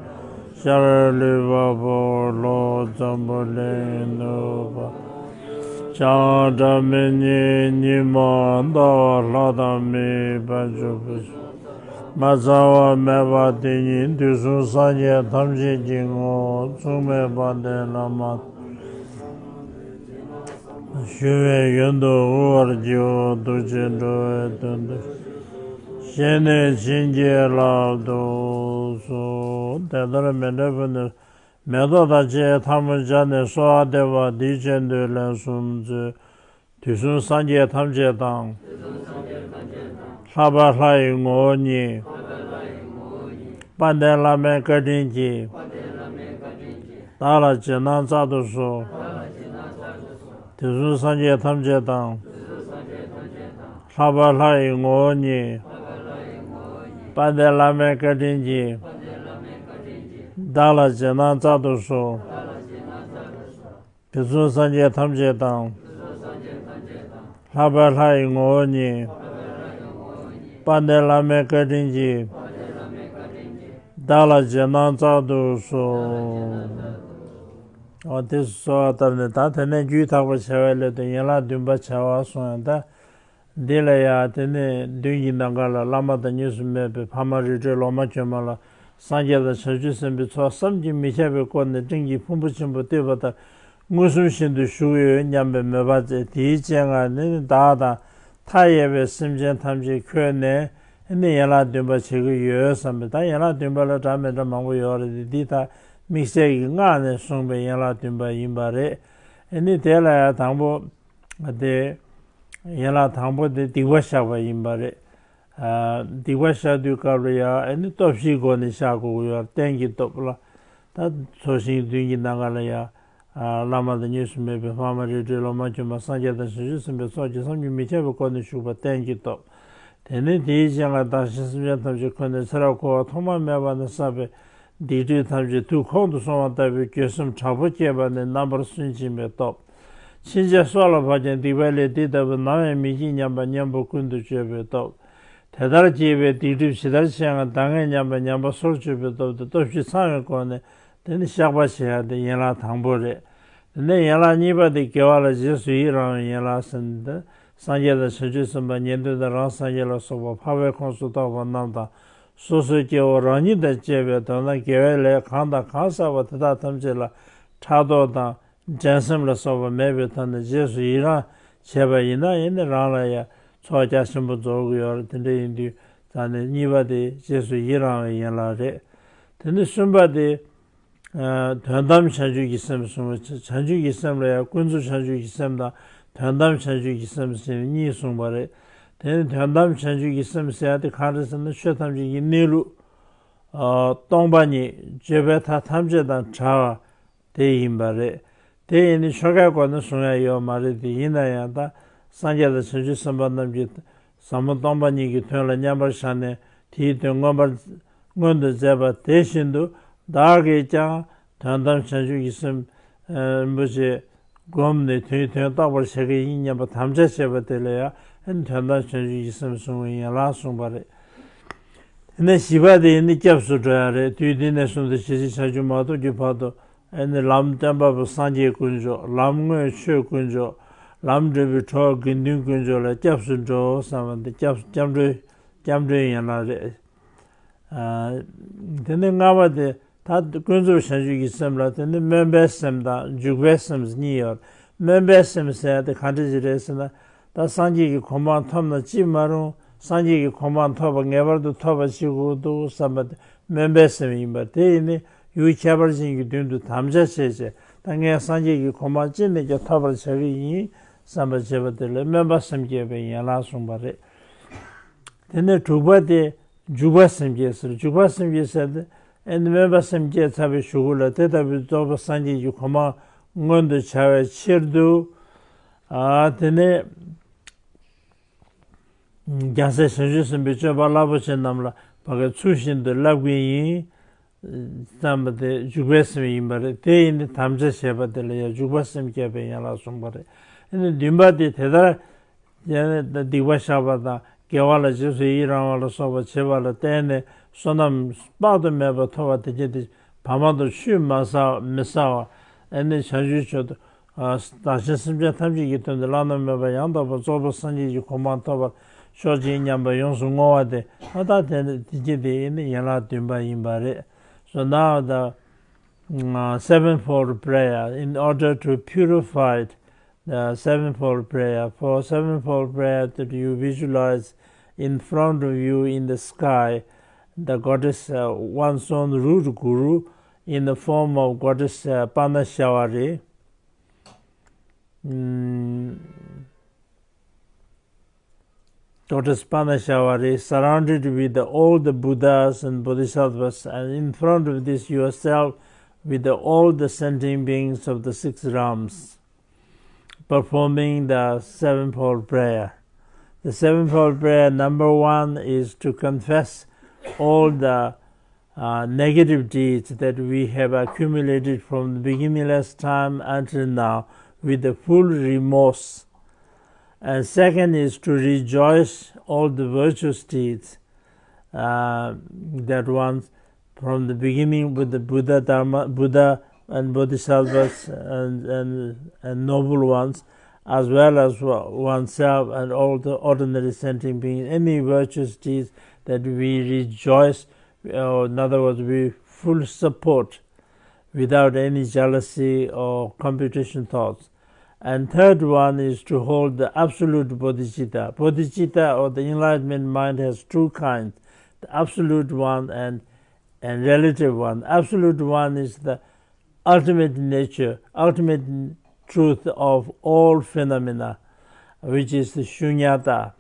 ཤར་ལུས་འཕགས་པོ་ལྷོ་འཛམ་བུ་གླིང་ནུབ་བྱང་སྒྲ་མི་སྙན་ཉི་མ་ཟླ་བ་ལྷ་དང་མིའི་དཔལ་འབྱོར་པའི། མ་ཚང་བ་མེད་པ་དེ་ཉིད་དུས་གསུམ་སངས་རྒྱས་ཐམས་ཅད་ཀྱི་ངོ་བོ་མཚུངས་མེད་དཔལ་ལྡན་བླ་མ། ཞུ་བའི་ཡོན་དུ་དབུལ་བར་བགྱིའོ། ཐུགས་རྗེས་འགྲོ་བའི་དོན་དུ། བཞེས་ནས་བྱིན་གྱིས་བརླབ་ཏུ་གསོལ། དེ་ལྟར་མཎྜལ་ཕུལ་ནས་མེ་ཏོག་དང་བཅས་ཐལ་མོ་སྦྱར་ནས་གསོལ་བ་འདེབས་པ་འདིའི་རྗེས་ཟློས་ལན་གསུམ་མཛོད། དུས་གསུམ་སངས་རྒྱས་ཐམས་ཅད་དང་། ལྷག་པའི་ལྷ་ཡི་ངོ་བོ་ཉིད། དཔལ་ལྡན་བླ་མའི་བཀའ་དྲིན་གྱིས། བདག་ལ་རྗེས་གནང་སྩལ་དུ་གསོལ། དུས་གསུམ་སངས་རྒྱས་ཐམས་ཅད་དང་། ལྷག་པའི་ལྷ་ཡི་ངོ་བོ་ཉིད། དཔལ་ལྡན་བླ་མའི་བཀའ་དྲིན་གྱིས། བདག་ལ་རྗེས་གནང་སྩལ་དུ་གསོལ། དུས་གསུམ་སངས་རྒྱས་ཐམས་ཅད་དང་། ལྷག་པའི་ལྷ་ཡི་ངོ་བོ་ཉིད། དཔལ་ལྡན་བླ་མའི་བཀའ་དྲིན་གྱིས། བདག་ལ་རྗེས་གནང་སྩལ་དུ་གསོལ། འོ་དེ་གསོལ་བ་བཏབ་ནས་ད་དེ་ནས་རྒྱུད་དག་པ་བྱ་བའི་སླད་དུ་ཡན་ལག་བདུན་པ་བྱ་བ་གསུངས་ཡང་ད། འདི་ལ་ཡང་དེ་ནས་མདུན་གྱི་ནམ་མཁའ་ལ་བླ་མ་དང་གཉིས་སུ་མེད་པའི་འཕགས་མ་རི་ཁྲོད་ལོ་མ་གྱོན་མ་ལ་སངས་རྒྱས་དང་བྱང་ཆུབ་སེམས་དཔའི་ཚོགས་བསམ་གྱིས་མི་ཁྱབ་པའི་སྒོ་ནས་སྤྲིན་གྱི་ཕུང་པོ་ཆེན་པོ་བཏུད་པ་ལྟར་མངོན་སུམ་བཞིན་དུ་བཞུགས་ཡོད་སྙམ་པའི་མོས་པ་མཛད། དེའི་སྤྱན་སྔར་ནི་བདག་དང་མཐའ་ཡས་པའི་སེམས་ཅན་ཐམས་ཅད་འཁོད་ནས་ནི་ཡན་ལག་བདུན་པ་བྱེད་ཀྱི་ཡོད་བསམ་པས། ད་ཡན་ལག་བདུན་པ་ལ་འདྲ་མི་འདྲ་མང་པོ་ཡོད་རེད་དེ། འདི་ད་དམིགས་བསལ་གྱི་སྔགས་ནས་གསུངས་པའི་ཡན་ལག་བདུན་པ་ཡིན་པ་རེད། ནི་དེ་ལ་ཡང་དང་པོ། དེ། ཡན་ལག་དང་པོ་དེ་སྡིག་པ་བཤགས་པ་ཡིན་པ་རེད། ཨ། སྡིག་པ་བཤགས་དུས་སྐབས་ལ་ཡང་ཨ་ནི་སྟོབས་བཞིའི་སྒོ་ནས་བཤགས་དགོས་ཀྱི་ཡོད་རེད། རྟེན་གྱི་སྟོབས་ལ། ད་ཚོགས་ཞིང་བདུན་གྱི་ནང་ག་ལ་ཡང་། ཨ། བླ་མ་དང་གཉིས་སུ་མེད་པའི་འཕགས་མ་རི་ཁྲོད་ལོ་མ་གྱོན་མ་སངས་རྒྱས་དང་བྱང་ཆུབ་སེམས་དཔའི་ཚོགས་ཀྱིས་བསམ་གྱིས་མི་ཁྱབ་པའི་སྒོ་ནས་བཞུགས་པ་རྟེན་གྱི་སྟོབས། དེ་ནས་དེའི་སྤྱན་སྔར་བདག་གཞན་སེམས་ཅན་ཐམས་ཅད་འཁོད་ནས་ཚེ་རབས་འཁོར་བ་ཐོག་མ་མེད་པ་ནས་བསགས་པའི་སྡིག་སྒྲིབ་ཐམས་ཅད་དུག་ཁོང་དུ་སོང་བ་ལྟ་བུའི་འགྱོད་སེམས་དྲག་པོ་སྐྱེས་པ་ནི་རྣམ་པར་སུན་འབྱིན་པའི་སྟོབས། ཕྱིན་ཆད་སྲོག་ལ་བབ་ཀྱང་སྡིག་པའི་ལས་འདི་ལྟ་བུ་ནམ་ཡང་མི་བགྱིད་སྙམ་པ་གཉེན་པོ་ཀུན་ཏུ་སྤྱོད་པའི་སྟོབས། དེ་ལྟར་སྐྱེས་པའི་སྡིག་སྒྲིབ་ཇི་ལྟར་ཆེ་ཡང་འདའ་ངེས་སྙམ་པ་ཉམས་པ་སོར་ཆུད་པའི་སྟོབས་དེ་སྟོབས་བཞི་ཚང་བའི་སྒོ་ནས་དེ་ནི་བཤགས་པ་བྱེད་ཡ་དེ་ཡན་ལག་དང་པོ་རེད། དེ་ནས་ཡན་ལག་གཉིས་པ་དེ་དགེ་བ་ལ་རྗེས་སུ་ཡི་རང་བའི་ཡན་ལག་ཟེར་ནས་དེ། སངས་རྒྱས་དང་བྱང་ཆུབ་སེམས་དཔའ་ཉན་ཐོས་དང་རང་སངས་རྒྱས་ལ་སོགས་པ་འཕགས་པའི་ཁོངས་སུ་གཏོགས་པ་རྣམས་དང་། སོ་སོའི་སྐྱེ་བོ་རང་ཉིད་དང་བཅས་པའི་དོན་དག་དགེ་བའི་ལས་གང་དང་གང་བསགས་པ་དེ་དག་ཐམས་ཅད་ལ་ཕྲག་དོག་དང་འགྲན་སེམས་ལ་སོགས་པ་མེད་པའི་ཐོག་ནས་རྗེས་སུ་ཡི་རང་བྱས་པ་ཡིན་ན་ཡིན་ནི་རང་ལ་ཡང་ཚོགས་རྒྱ་ཆེན་པོ་རྫོགས་ཀྱི་ཡོད་རེད། དེ་འདྲ་ཡིན་དུས་ད་ནི་གཉིས་པ་དེ་རྗེས་སུ་ཡི་རང་བའི་ཡན་ལག་རེད། དེ་ནི་གསུམ་པ་དེ། དོན་དམ་བྱང་ཆུབ་ཀྱི་སེམས་གསུངས་པ། བྱང་ཆུབ་ཀྱི་སེམས་ལ་ཡང་ཀུན་རྫོབ་བྱང་ཆུབ་ཀྱི་སེམས་དང་དོན་དམ་བྱང་ཆུབ་ཀྱི་སེམས་ཟེར་ནས་གཉིས་གསུངས་པ་རེད། དེ་ནི་དོན་དམ་བྱང་ཆུབ་ཀྱི་སེམས་ཟེར་ཡ་དེ་གང་རེད་ཟེར་ན་ཆོས་ཐམས་ཅད་ཀྱི་གནས་ལུགས། སྟོང་པ་ཉིད་བརྗོད་པའི་མཐའ་ཐམས་ཅད་དང་བྲལ་བ་དེ་ཡིན་པ་རེད། དེ་ཡིན་ནི་ཆོས་སྐད་སྒོ་ནས་གསུང་ཡ་ཡོད་མ་རེད་དེ། ཡིན་ན་ཡང་ད་སངས་རྒྱས་དང་བྱང་ཆུབ་སེམས་དཔའ་རྣམས་ཀྱིས་ཟབ་མོ་སྟོང་པ་ཉིད་ཀྱི་དོན་ལ་མཉམ་པར་བཞག་ནས་དེའི་དོན་མངོན་པར་མངོན་དུ་མཛད་པ་དེ་བཞིན་དུ་བདག་གིས་ཀྱང་དོན་དམ་བྱང་ཆུབ་ཀྱི་སེམས་རིན་པོ་ཆེ་བསྒོམས་ནས་དོན་དོན་རྟོགས་པར་བྱེད་ཀྱི་ཡིན་སྙམ་པ་དམ་བཅའ་བྱས་པ་དེ་ལ་ཡང་དོན་དམ་བྱང་ཆུབ་ཀྱི་སེམས་གསུང་བའི་ཡན་ལག་གསུངས་པ་རེད། དེ་ནས་བཞི་པ་དེ་ཡིན་ནི་སྐྱབས་སུ་འགྲོ་ཡ་རེད། དུས་འདི་ནས་བཟུང་སྟེ་ཇི་སྲིད་བྱང་ཆུབ་མ་ཐོབ་ཀྱི་བར་དུ། ཨེ་ནི་ལམ་བསྟན་པ་པོ་སངས་རྒྱས་དཀོན་མཆོག་ལམ་དངོས་ཆོས་དཀོན་མཆོག་ལམ་སྒྲུབ་པའི་གྲོགས་དགེ་འདུན་དཀོན་མཆོག་ལ་སྐྱབས་སུ་འགྲོ་བསམ་པ་འདི་སྐྱབས་སྐྱབས་འགྲོའི་ སྐྱབས་འགྲོའི་ཡན་ལག་རེད། ཨ། དེ་ནས་ལྔ་པ་དེ་ད་ཀུན་རྫོབ་བྱང་ཆུབ་ཀྱི་སེམས་ལ། དེ་ནས་སྨོན་པའི་སེམས་དང་འཇུག་པའི་སེམས་གཉིས་ཡོད། སྨོན་པའི་སེམས་ཟེར་ཡ་དེ་ག་འདྲ་ཞིག་རེད་ཟེར་ན། ད་སངས་རྒྱས་ཀྱི་གོ་འཕང་ཐོབ་ན་ཅི་མ་རུང་། སངས་རྒྱས་ཀྱི་གོ་འཕང་ཐོབ་པ་ངེས་པར་དུ་ཐོབ་པ་བྱེད་དགོས་འདུག་བསམ་པ་དེ་སྨོན་པའི་སེམས་ཡིན་པ། དེ་ཡིན་ནི་ཡུལ་ཁྱད་པར་ཅན་གྱི་མདུན་དུ་དམ་བཅའ་བྱས་བྱས། ད་ངས་སངས་རྒྱས་ཀྱི་གོ་འཕང་ཅི་ནས་ཀྱང་ཐོབ་པར་བྱ་གི་ཡིན་བསམ་པ་བྱེད་པ་དེ་ལ་སྨོན་པ་སེམས་བསྐྱེད་པའི་ཡན་ལག་གསུངས་པ་རེད། དེ་ནས་དྲུག་པ་དེ་འཇུག་པ་སེམས་བསྐྱེད་ཟེར། འཇུག་པ་སེམས་བསྐྱེད་ཟེར་ཏེ། ཨེ་ནི་སྨོན་པ་སེམས་བསྐྱེད་ཚར་བའི་གཞུག་གུ་ལ་དེ་ལྟ་བུའི་རྫོགས་པའི་སངས་རྒྱས་ཀྱི་གོ་འཕང་མངོན་དུ་བྱ་བའི་ཕྱིར་དུ། ཨ། དེ་ནས་རྒྱལ་སྲས་བྱང་ཆུབ་སེམས་དཔའི་སྤྱོད་པ་རླབས་པོ་ཆེ་རྣམས་ལ་ཕ་གིར་ཚུལ་བཞིན་དུ་བསླབ་ཀྱི་ཡིན། བསམ་པ་དེ་འཇུག་པའི་སེམས་ཡིན་པ་རེད། དེ་ཡིན་ཏེ་དམ་བཅའ་བྱས་པ་དེ་ལ་ཡང་འཇུག་པ་སེམས་བསྐྱེད་པའི་ཡན་ལག་གསུངས་པ་རེད། ཨ་ནི་བདུན་པ་དེ་དེ་ལྟར་ཡང་སྡིག་པ་བཤགས་པ་དང་། དགེ་བ་ལ་རྗེས་སུ་ཡི་རང་བ་ལ་སོགས་པ་བྱེད་པ་ལ་བརྟེན་ནས་བསོད་ནམས་དཔག་ཏུ་མེད་པ་ཐོབ་པ་དེ་ཅན་དེ་བར་མ་དང་ཆུད་མ་ཟ་མི་ཟ་བ། ཨ་ནི་བྱང་ཆུབ་མཆོག་ཏུ། ཨ། བདག་གཞན་སེམས་ཅན་ཐམས་ཅད་ཀྱི་དོན་དུ་བླ་ན་མེད་པ་ཡང་དག་པར་རྫོགས་པའི་སངས་རྒྱས་ཀྱི་གོ་འཕང་ཐོབ་པར་ཤོག་ཅིག་སྙམ་པ་ཡོངས་སུ་བསྔོ་བ་དེ། ཨ། ད་དེ་དེ་ཅི་དེ་ཡིན་ན་ཡན་ལག་བདུན་པ་ཡིན་པ་རེད། So now the, mm, uh, sevenfold prayer, in order to purify it, the sevenfold prayer. For sevenfold prayer that you visualize in front of you in the sky, the goddess, uh, one's own root guru in the form of goddess, uh, Panashavari. Mm, Goddess Panashavari, surrounded with all the Buddhas and Bodhisattvas, and in front of this yourself with all the sentient beings of the six realms, performing the sevenfold prayer. The sevenfold prayer, number one, is to confess all the uh, negative deeds that we have accumulated from the beginningless time until now with the full remorse. And second is to rejoice all the virtuous deeds, uh, that ones from the beginning with the Buddha, Dharma, Buddha and Bodhisattvas and, and, and noble ones, as well as oneself and all the ordinary sentient beings, any virtuous deeds that we rejoice, uh, in other words, we full support without any jealousy or competition thoughts. And third one is to hold the absolute bodhicitta. Bodhicitta or the enlightenment mind has two kinds, the absolute one and, and relative one. Absolute one is the ultimate nature, ultimate truth of all phenomena, which is the shunyata,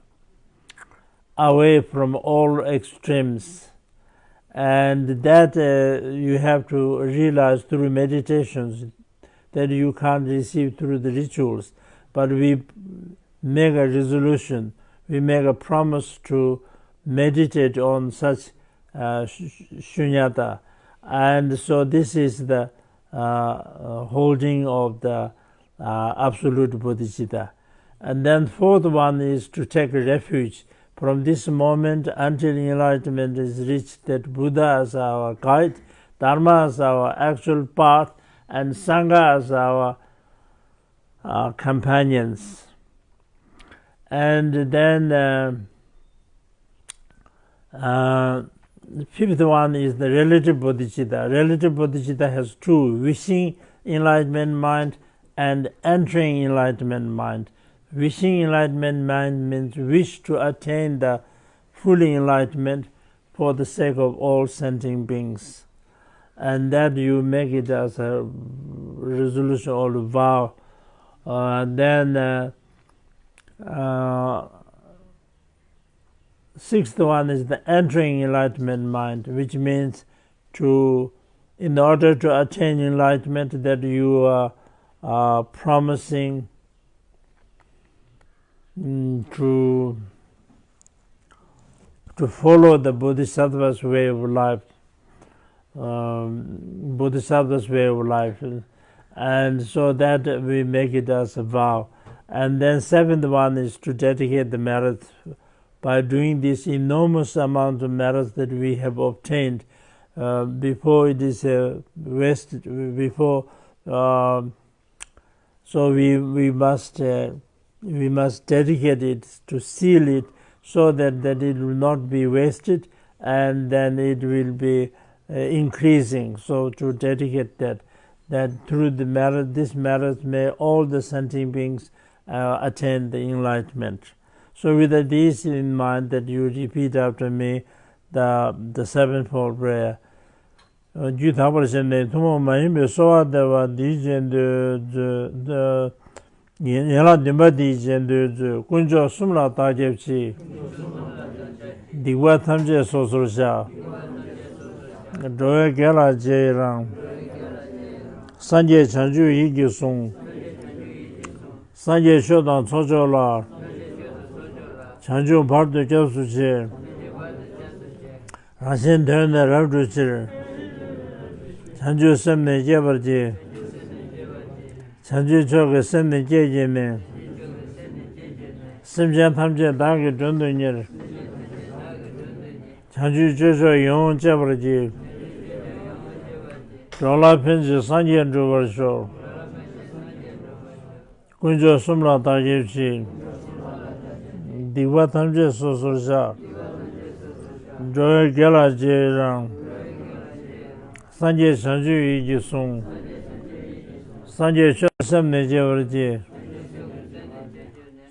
away from all extremes. And that, uh, you have to realize through meditations, that you can't receive through the rituals. But we make a resolution, we make a promise to meditate on such, uh, sh-, sh-, shunyata. And so this is the, uh, uh, holding of the, uh, absolute bodhicitta. And then fourth one is to take refuge. From this moment until enlightenment is reached, that Buddha as our guide, Dharma as our actual path, and Sangha as our, uh, companions. And then, uh, uh, fifth one is the relative bodhicitta. Relative bodhicitta has two: wishing enlightenment mind and entering enlightenment mind. Wishing enlightenment mind means wish to attain the full enlightenment for the sake of all sentient beings. And that you make it as a resolution or vow. Uh, then, uh, uh, sixth one is the entering enlightenment mind, which means to, in order to attain enlightenment, that you are, are promising, mm, to, to follow the Bodhisattva's way of life, um, Bodhisattva's way of life. And so that we make it as a vow. And then seventh one is to dedicate the merits by doing this enormous amount of merits that we have obtained, uh, before it is a waste, before, uh, so we, we must, uh, we must dedicate it to seal it so that, that it will not be wasted, and then it will be uh, increasing. So to dedicate that, that through the merit, this merit may all the sentient beings uh, attain the enlightenment. So with this in mind, that you repeat after me the, the sevenfold prayer. རྒྱུད་དག་པར་བྱས་ནས་ཐུན་མོང་མ་ཡིན་པའི་གསོལ་བ་འདེབས་པ་འདིའི་རྗེས་ཟློས་མཛོད། ཡན་ལག་བདུན་པ་འདིའི་རྗེས་ཟློས་མཛོད། དཀོན་མཆོག་གསུམ་ལ་བདག་སྐྱབས་མཆི། སྡིག་པ་ཐམས་ཅད་སོ་སོར་བཤགས། འགྲོ་བའི་དགེ་ལ་རྗེས་ཡི་རང་། སངས་རྒྱས་བྱང་ཆུབ་ཡིད་ཀྱིས་བཟུང་། སངས་རྒྱས་ཆོས་དང་ཚོགས་མཆོག་ལ། བྱང་ཆུབ་བར་དུ་སྐྱབས་སུ་མཆི། རང་གཞན་དོན་ནི་རབ་བསྒྲུབ་ཕྱིར། བྱང་ཆུབ་སེམས་ནི་བསྐྱེད་པར་བགྱི། བྱང་ཆུབ་མཆོག་གི་སེམས་ནི་བསྐྱེད་བགྱིས་ནས། སེམས་ཅན་ཐམས་ཅད་བདག་གིས་མགྲོན་དུ་གཉེར། བྱང་ཆུབ་སྤྱོད་མཆོག་ཡིད་འོང་སྤྱད་པར་བགྱི། འགྲོ་ལ་ཕན་ཕྱིར་སངས་རྒྱས་འགྲུབ་པར་ཤོག། དཀོན་མཆོག་གསུམ་ལ་བདག་སྐྱབས་མཆི། སྡིག་པ་ཐམས་ཅད་སོ་སོར་བཤགས། འགྲོ་བའི་དགེ་ལ་རྗེས་ཡི་རང་། སངས་རྒྱས་བྱང་ཆུབ་ཡིད་ཀྱིས་བཟུང་། སངས་རྒྱས་ཆོས་སེམས་ནི་བསྐྱེད་པར་བགྱི།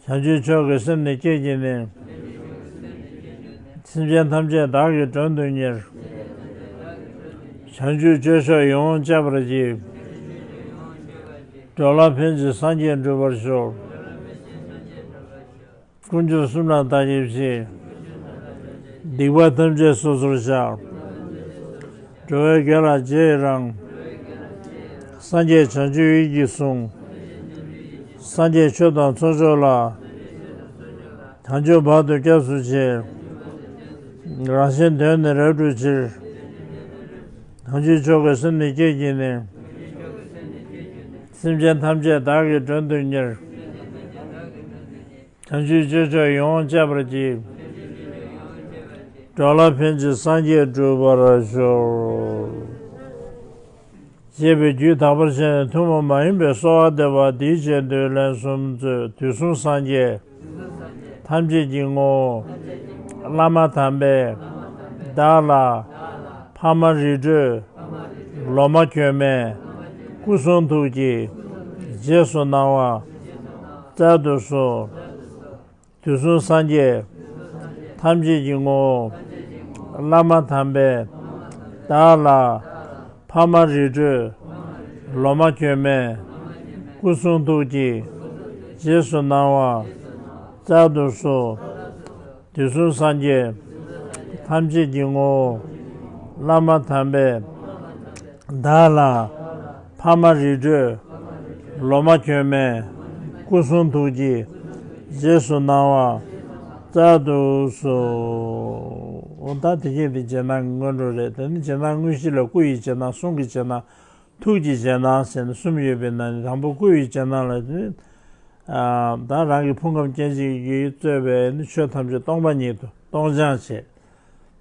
བྱང་ཆུབ་མཆོག་གི་སེམས་ནི་བསྐྱེད་བགྱིས་ནས། སེམས་ཅན་ཐམས་ཅད་བདག་གིས་མགྲོན་དུ་གཉེར། བྱང་ཆུབ་སྤྱོད་མཆོག་ཡིད་འོང་སྤྱད་པར་བགྱི། འགྲོ་ལ་ཕན་ཕྱིར་སངས་རྒྱས་འགྲུབ་པར་ཤོག། དཀོན་མཆོག་གསུམ་ལ་བདག་སྐྱབས་མཆི། སྡིག་པ་ཐམས་ཅད་སོ་སོར་བཤགས། འགྲོ་བའི་དགེ་ལ་རྗེས་ཡི་རང་། སངས་རྒྱས་བྱང་ཆུབ་ཡིད་ཀྱིས་བཟུང་། སངས་རྒྱས་ཆོས་དང་ཚོགས་མཆོག་ལ། བྱང་ཆུབ་བར་དུ་སྐྱབས་སུ་མཆི། རང་གཞན་དོན་ནི་རབ་བསྒྲུབ་ཕྱིར། བྱང་ཆུབ་མཆོག་གི་སེམས་ནི་བསྐྱེད་བགྱིས་ནས། སེམས་ཅན་ཐམས་ཅད་བདག་གིས་མགྲོན་དུ་གཉེར། བྱང་ཆུབ་སྤྱོད་མཆོག་ཡིད་འོང་སྤྱད་པར་བགྱི། འགྲོ་ལ་ཕན་ཕྱིར་སངས་རྒྱས་འགྲུབ་པར་ཤོག། ཅེས་པའི་རྒྱུད་དག་པར་བྱས་ནས་ཐུན་མོང་མ་ཡིན་པའི་གསོལ་བ་འདེབས་པ་འདིའི་རྗེས་ཟློས་ལན་གསུམ་མཛོད། དུས་གསུམ་སངས་རྒྱས་ཐམས་ཅད་ཀྱི་ངོ་བོ། བླ་མ་དམ་པས་བདག་ལ། ཕ་མ་རི་ཁྲོད་ལོ་མ་གྱོན་མའི་སྐུ་གསུང་ཐུགས་ཀྱི་རྗེས་སུ་གནང་བ་སྩལ་དུ་གསོལ། དུས་གསུམ་སངས་རྒྱས་ཐམས་ཅད་ཀྱི་ངོ་བོ། བླ་མ་དམ་པས་བདག་ལ་ཕ་མ་རི་ཁྲོད་ལོ་མ་གྱོན་མའི་སྐུ་གསུང་ཐུགས་ཀྱི་རྗེས་སུ་གནང་བ་སྩལ་དུ་གསོལ། དུས་གསུམ་སངས་རྒྱས་ཐམས་ཅད་ཀྱི་ངོ་བོ། བླ་མ་དམ་པས་བདག་ལ་ཕ་མ་རི་ཁྲོད་ལོ་མ་གྱོན་མའི་སྐུ་གསུང་ཐུགས་ཀྱི་རྗེས་སུ་གནང་བ་སྩལ་དུ་གསོལ། འོ་ད་དེ་གས་དེ་རྗེས་གནང་གི་སྔོན་འགྲོ་རེད། དེ་ནི་རྗེས་གནང་དངོས་གཞི་ལ་སྐུ་ཡི་རྗེས་གནང་། གསུང་གི་རྗེས་གནང་། ཐུགས་ཀྱི་རྗེས་གནང་ཟེར་ནས་གསུམ་ཡོད་པའི་ནང་ནས་དང་པོ་སྐུ་ཡི་རྗེས་གནང་ལ་ནི། ཨ་ད་རང་གི་ཕུང་ཁམས་སྐྱེ་མཆེད་ཀྱིས་གཙོས་པའི་ནི་ཆོས་ཐམས་ཅད་སྟོང་པ་ཉིད་དུ་སྟོང་སྦྱངས་བྱས།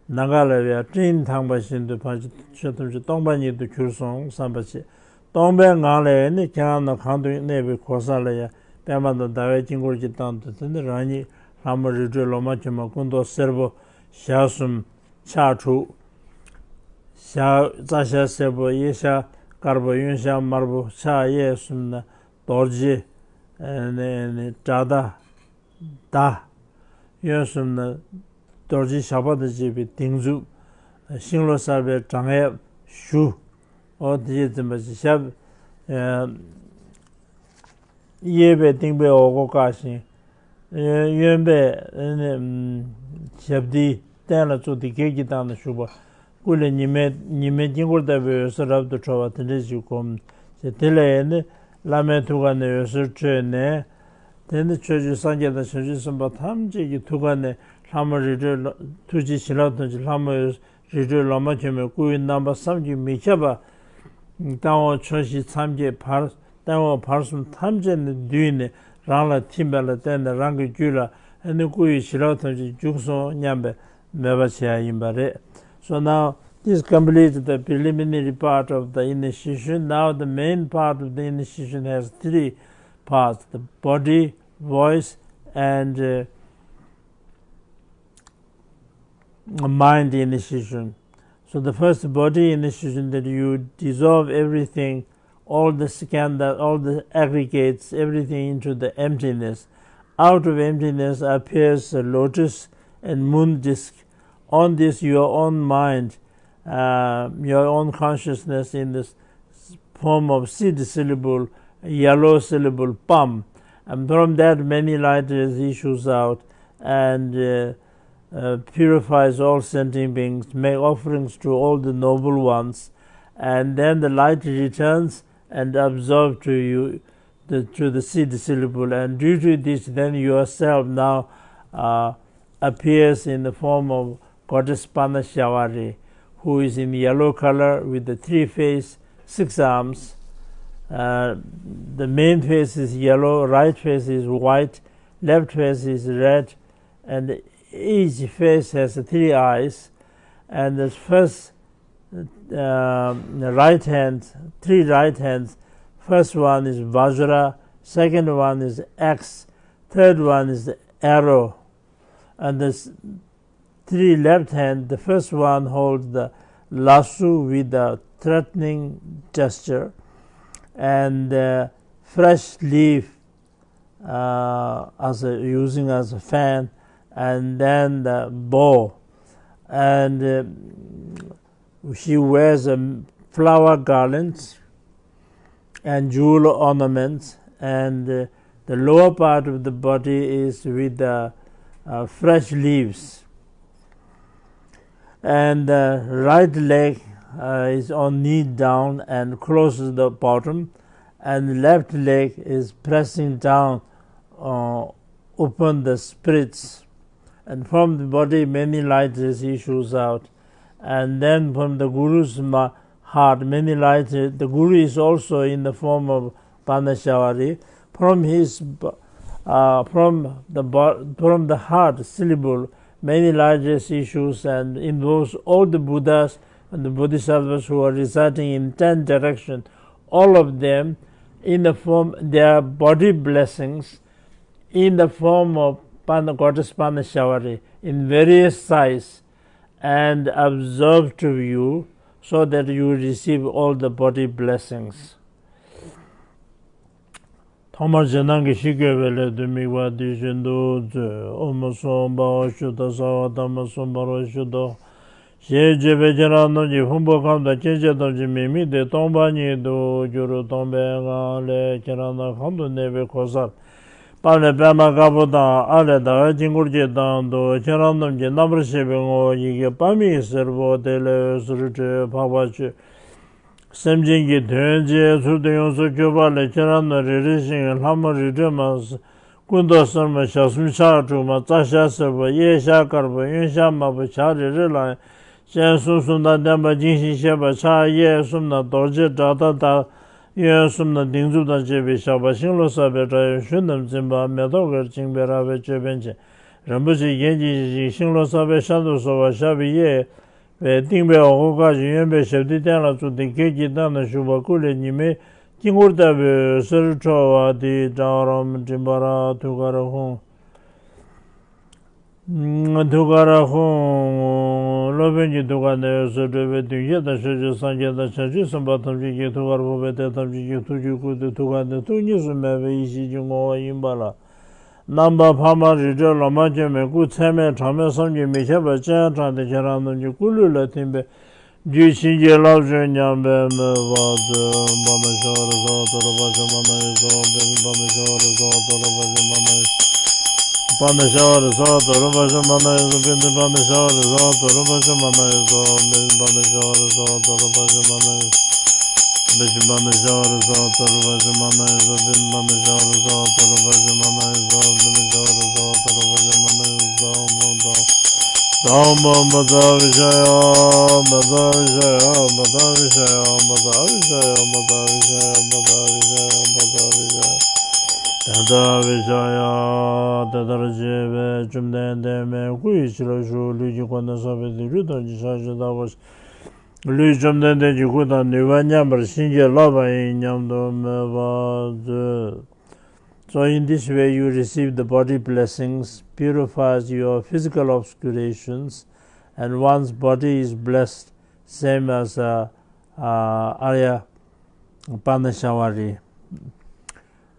ནམ་མཁའ་ལ་ཡང་སྤྲིན་དངས་པ་བཞིན་དུ་ཕར་ཆོས་ཐམས་ཅད་སྟོང་པ་ཉིད་དུ་གྱུར་སོང་བསམ་པ་བྱེད། སྟོང་པའི་ངང་ལས་ནི་ཁྱེད་རང་རྣམས་གང་དུ་གནས་པའི་གོ་ས་ལ་ཡང་པདྨ་དང་ཟླ་བའི་དཀྱིལ་འཁོར་གྱི་སྟེང་དུ་དེ་ནི་རང་ཉིད་ལྷ་མོ་རི་ཁྲོད་ལོ་མ་གྱོན་མ་སྐུ་མདོག་སེར་པོ་ཞལ་གསུམ་ཕྱག་དྲུག། ཞལ་རྩ་ཞལ་སེར་པོ་གཡས་ཞལ་དཀར་པོ་གཡོན་ཞལ་དམར་པོ་ཕྱག་གཡས་གསུམ་ན་རྡོ་རྗེ་ནི་དགྲ་སྟ། མདའ། གཡོན་གསུམ་ན་རྡོ་རྗེ་ཞགས་པ་དང་བཅས་པའི་སྡིགས་མཛུབ། ཤིང་ལོ་གསར་པའི་བྲང་ཡབ་ཞུ། འོ་དེ་ཡི་འཛིན་པ་ཞིག་ཞབས། གཡས་པས་སྟེང་པའི་འོག་སྒོ་བཀག་ཅིང་། གཡོན་པས་ཞབས་མཐིལ་སྟན་ལ་བཙུགས་ཏེ་བགེགས་ཀྱི་སྟེང་ན་བཞུགས་པ། སྐུ་ལས་ཉི་མའི་ཉི་མའི་དཀྱིལ་འཁོར་ལྟ་བུའི་འོད་ཟེར་རབ་ཏུ་འཕྲོ་བ་དེ་འདྲ་ཞིག་བསྒོམ། ཞེས་དེ་ལས་ནི་བླ་མའི་ཐུགས་ཀ་ནས་འོད་ཟེར་འཕྲོས་ནས། དེ་ནི་ཕྱོགས་བཅུའི་སངས་རྒྱས་དང་བྱང་ཆུབ་སེམས་དཔའ་ཐམས་ཅད་ཀྱི་ཐུགས་ཀ་ནས་ལྷ་མོ་རི་ཁྲོད་ལོ་ཐུགས་རྗེའི་བྱིན་རླབས་ཐམས་ཅད་ལྷ་མོ་རི་ཁྲོད་ལོ་མ་གྱོན་མའི་སྐུའི་རྣམ་པ་བསམ་གྱིས་མི་ཁྱབ་པ། སྟེང་འོག་ཕྱོགས་བཞི་མཚམས་བརྒྱད་བར། སྟེང་འོག་བར་གསུམ་ཐམས་ཅད་ནས་བསྡུས་ནས་རང་ལ་ཐིམ་པ་ལ་བརྟེན་ནས་རང་གི་རྒྱུད་ལ་ཨ་ནི་སྐུ་ཡི་བྱིན་རླབས་ཐམས་ཅད་འཇུག་སོང་སྙམ་པའི་མོས་པ་བྱེད་ཡ་ཡིན་པ་རེད། So now this completes the preliminary part of the initiation. Now the main part of the initiation has three parts: the body, voice, and uh, mind initiation. So the first body initiation, that you dissolve everything, all the scandal, all the aggregates, everything into the emptiness. Out of emptiness appears a lotus and moon disk. On this, your own mind, uh, your own consciousness in this form of seed syllable, yellow syllable, pam. And from that, many light rays issues out and uh, uh, purifies all sentient beings, make offerings to all the noble ones, and then the light returns and absorbed to you, the, to the seed syllable, and due to this, then yourself now uh, appears in the form of goddess Panashavari, who is in yellow color with the three face, six arms. Uh, the main face is yellow, right face is white, left face is red, and each face has three eyes. And the first uh, right hand, three right hands. First one is Vajra, second one is axe, third one is arrow. And the three left hand, the first one holds the lasso with a threatening gesture, and the fresh leaf uh, as a, using as a fan, and then the bow, and uh, she wears a flower garland and jewel ornaments, and uh, the lower part of the body is with the uh, fresh leaves, and the right leg uh, is on knee down and closes the bottom, and left leg is pressing down uh, upon the spirits, and from the body many light rays issues out, and then from the guru's heart many light rays. The guru is also in the form of Panashavari. From his uh, from the from the heart syllable many light rays issues and involves all the Buddhas and the Bodhisattvas who are residing in ten directions, all of them in the form, their body blessings in the form of Pana, goddess Panashavari in various size and absorb to you so that you receive all the body blessings. ཐོག་མར་རྗེས་གནང་གི་ཤིས་བརྗོད་པའི་སླད་དུ་དམིགས་པ་འདི་བཞིན་དུ་མཛོད། ཨོཾ་སྭ་བྷཱ་ཝ་ཤུདྡྷ་སརྦ་དྷརྨ་སྭ་བྷཱ་ཝ་ཤུདྡྷོ། ཞེས་བརྗོད་པས་ཁྱེད་རང་རྣམས་ཀྱི་ཕུང་པོ་ཁམས་དང་སྐྱེ་མཆེད་ཐམས་ཅད་མི་དམིགས་ཏེ་སྟོང་པ་ཉིད་དུ་གྱུར། སྟོང་པའི་ངང་ལས་ཁྱེད་རང་རྣམས་གང་དུ་གནས་པའི་གོ་སར། པ་ལས་པདྨ་དཀར་པོ་དང་། ཨ་ལས་ཟླ་བའི་དཀྱིལ་འཁོར་གྱི་སྟེང་དུ་ཁྱེད་རང་རྣམས་ཀྱི་རྣམ་པར་ཤེས་པའི་ངོ་བོ་ཡི་གེ་པདྨའི་སེར་པོ་དེ་ལས་འོད་ཟེར་འཕྲོས་འཕགས་པ་སྤྱོད། སེམས་ཅན་གྱི་དོན་བྱེད་ཚུལ་དུ་ཡོངས་སུ་གྱུར་པ་ལས་ཁྱེད་རང་རྣམས་རེ་རེ་བཞིན་ལྷ་མོ་རི་ཁྲོད་མ། སྐུ་མདོག་སེར་མོ་ཞལ་གསུམ་ཕྱག་དྲུག་མ། རྩ་ཤ་སེར་པོ་གཡས་ཞལ་དཀར་པོ་གཡོན་ཞལ་དམར་པོ་ཕྱག་རེ་རེ་ལ་སྤྱན་གསུམ་གསུམ་དང་ལྡན་པ་འགྱིང་ཞིང་གཤེགས་པ་ཕྱག་གཡས་གསུམ་ན་རྡོ་རྗེ་བཛྲ་ཏཱ་དང་། གཡོན་གསུམ་ན་སྡིགས་མཛུབ་དང་བཅས་པའི་ཞགས་པ་ཤིང་ལོ་ཙཱ་བའི་སྒྲ་གཡོན་ཞུ་རྣམས་འཛིན་པ་མེ་ཏོག་གིས་བཅིངས་པའི་རལ་པའི་ཅོད་པན་ཅན། རིན་པོ་ཆེའི་རྒྱན་གྱིས་བརྒྱན་ཅིང་ཤིང་ལོ་ཙཱ་བའི་ཤམ་ཐབས་གསོལ་བ་ཞབས་པད་གཡས་པའི་རྟིང་པའི་འོག་སྒོ་ཁ་ཅིག་གཡོན་པའི་ཞབས་མཐིལ་སྟེང་ལ་བཙུགས་ཏེ་སྐེད་ཀྱི་སྟེང་ན་བཞུགས་པ་སྐུ་ལས་ཉི་མའི་དཀྱིལ་འཁོར་ལྟ་བུའི་འོད་ཟེར་འཕྲོ་བ་དེའི་སྒྲ་ཨོ་རམ་མྲིམ་པ་ར་ཐུགས་ཀར་ཧཱུྃ། ཐུགས་ཀར་ཧཱུྃ། སློབ་དཔོན་གྱི་ཐུགས་ཀ་ནས་འོད་ཟེར་འཕྲོས་པས་མདུན་བསྐྱེད་དང་ཕྱོགས་བཅུའི་སངས་རྒྱས་དང་བྱང་ཆུབ་སེམས་དཔའ་ཐམས་ཅད་ཀྱི་ཐུགས་ཀར་ཕོག་པས་དེ་ཐམས་ཅད་ཀྱི་ཐུགས་རྒྱུད་བསྐུལ་ཏེ་ཐུགས་ཀ་ནས་ཐུགས་གཉིས་སུ་མེད་པའི་ཡེ་ཤེས་ཀྱི་ངོ་བོ་ཡིན་པ་ལ། རྣམ་པར་འཕགས་མ་རི་ཁྲོད་ལོ་མ་གྱོན་མའི་སྐུ་ཚད་མེད་གྲངས་མེད་བསམ་གྱིས་མི་ཁྱབ་པ་སྤྱན་དྲངས་ཏེ་ཁྱེད་རང་རྣམས་ཀྱི་སྐུ་ལུས་ལ་ཐིམ་པས་རྒྱུད་བྱིན་གྱིས་བརླབ་བྱུང་སྙམ་པའི་མོས་པ་མཛོད། པདྨ་ཤ་ཝ་རི་ས་ཏྭ་རུ་པ་ཤ་མ་ན་ཡེ་སྭཱ་ཧཱ། པདྨ་ཤ་ཝ་རི་ས་ཏྭ་རུ་པ་ཤ་མ་ན་ཡེ། པདྨ་ཤ་ཝ་རི་ས་ཏྭ་རུ་པ་ཤ་མ་ན་ཡེ་སྭཱ་ཧཱ། པདྨ་ཤ་ཝ་རི་ས་ཏྭ་རུ་པ་ཤ་མ་ན་ཡེ་སྭཱ་ཧཱ། པདྨ་ཤ་ཝ་རི་ས་ཏྭ་རུ་པ་ཤ་མ་ན་ཡེ། པདྨ་ཤ་ཝ་རི་ས་ཏྭ་རུ་པ་ཤ་མ་ན་ཡེ་སྭཱ་ཧཱ། པདྨ་ཤ་ཝ་རི་ས་ཏྭ་རུ་པ་ཤ་མ་ན་ཡེ་སྭཱ་ཧཱ། པདྨ་ཤ་ཝ་རི་ས་ཏྭ་རུ་པ་ཤ་མ་ན་ཡེ་སྭཱ་ཧཱ། ཨོཾ་བྷཱུ་བཛྲ་ཨ་བྷི་ཤ་ཡ། བཛྲ་ཨ་བྷི་ཤ་ཡ། བཛྲ་ཨ་བྷི་ཤ་ཡ། བཛྲ་ཨ་བྷི་ཤ་ཡ། བཛྲ་ཨ་བྷི་ཤ་ཡ། བཛྲ་ཨ་བྷི་ཤ་ཡ། བཛྲ་ཨ་བྷི་ཤ་ཡ། བཛྲ་ཨ་བྷི་ཤ་ཡ། དེ་ལྟར་བྱས་པས་བཅོམ་ལྡན་འདས་མའི་སྐུ་ཡི་བྱིན་རླབས་ཤུགས་ལུས་ཀྱི་སྒོ་ནས་བསགས་པའི་སྡིག་སྒྲིབ་ཐམས་ཅད་ཕྱག་བཞེས་ལྟ་བུ་ཞིག་ལུས་བཅོམ་ལྡན་འདས་ཀྱི་སྐུ་དང་ནུས་པ་མཉམ་པར་བྱིན་གྱིས་བརླབས་པ་ཡིན་སྙམ་དུ་མོས་པ་མཛོད། So in this way you receive the body blessings, purifies your physical obscurations, and one's body is blessed, same as uh, uh, Arya Panashavari.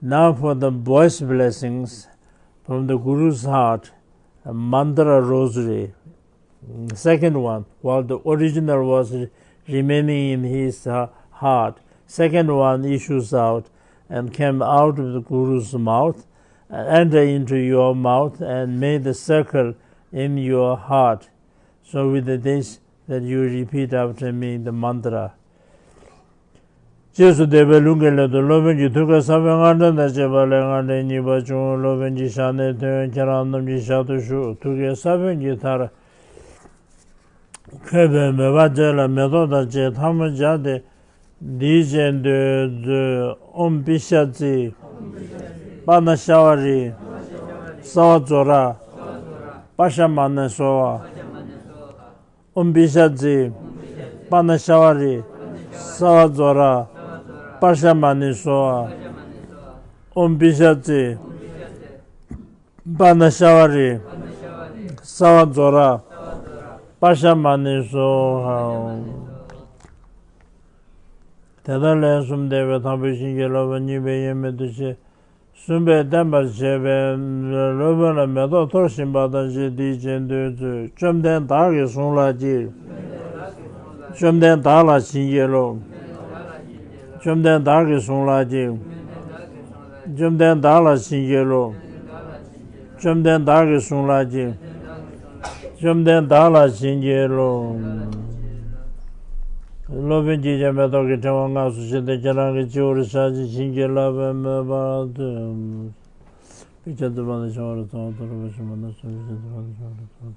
Now for the voice blessings from the Guru's heart, a mantra rosary. Second one, while the original was remaining in his uh, heart, second one issues out and came out of the Guru's mouth, and enter into your mouth and made the circle in your heart. So with this, that you repeat after me the mantra. རྗེས་སུ་བཟླས་པའི་ལུང་གི་སླད་དུ་སློབ་དཔོན་གྱི་ཐུགས་ཀའི་ས་བོན་སྔགས་ཕྲེང་དང་བཅས་པ་ལས་སྔགས་ཕྲེང་གཉིས་པ་བྱུང་། སློབ་དཔོན་གྱི་ཞལ་ནས་ཐོན། ཁྱེད་རང་རྣམས་ཀྱི་ཞལ་དུ་ཞུགས། ཐུགས་ཀའི་ས་བོན་གྱི་མཐར་འཁོད་པའི་མོས་པ་སྤྲད་ལ་མེ་ཏོག་དང་བཅས་ཐལ་མོ་སྦྱར་ཏེ། འདིའི་རྗེས་ཟློས་མཛོད། ཨོཾ་པི་ཤ་ཙི། པ་ན་ཤ་བ་རི། སརྦ་ཛྭ་ར། པ་ཤ་མ་ཎི་སྭཱ་ཧཱ། ཨོཾ་པི་ཤ་ཙི། པ་ན་ཤ་བ་རི། སརྦ་ཛྭ་ར། པ་ཤ་མ་ཎི་སྭཱ་ཧཱ། ཨོཾ་པི་ཤ་ཙི། པ་ན་ཤ་བ་རི། སརྦ་ཛྭ་ར། པ་ཤ་མ་ཎི་སྭཱ་ཧཱ། དེ་ལྟར་ལན་གསུམ་བཟླས་པས་དང་པོས་བྱིན་གྱིས་རློབ་པ། གཉིས་པས་ཡེངས་མེད་དུ་བྱས། གསུམ་པས་བརྟན་པར་བྱས་པས། སློབ་དཔོན་ལ་མེ་ཏོག་འཐོར་བཞིན་པ་དང་བཅས་འདིའི་རྗེས་ཟློས་མཛོད། བཅོམ་ལྡན་བདག་གིས་བཟུང་ལགས་ཀྱིས། བཅོམ་ལྡན་བདག་ལ་བྱིན་གྱིས་རློབས། བཅོམ་ལྡན་བདག་གིས་བཟུང་ལགས་ཀྱིས། བཅོམ་ལྡན་བདག་ལ་བྱིན་གྱིས་རློབས། བཅོམ་ལྡན་བདག་གིས་བཟུང་ལགས་ཀྱིས། བཅོམ་ལྡན་བདག་ལ་བྱིན་གྱིས་རློབས། སློབ་དཔོན་གྱིས་ཀྱང་མེ་ཏོག་གི་ཕྲེང་བ་སྔགས་སུ་བྱས་ཏེ། ཁྱེད་རང་གི་སྤྱི་བོར་བཞག་ཅིང་བྱིན་གྱིས་བརླབ་པའི་མོས་པ་མཛོད། པི་ཅ་ཏི་པ་ན་ཤ་བ་རི། ཙ་བ་ཏུ་རུ་པ་ཤ་མ་ན་སུ་རི་ཤ་ཏི་པ་ན་ཤ་བ་རི།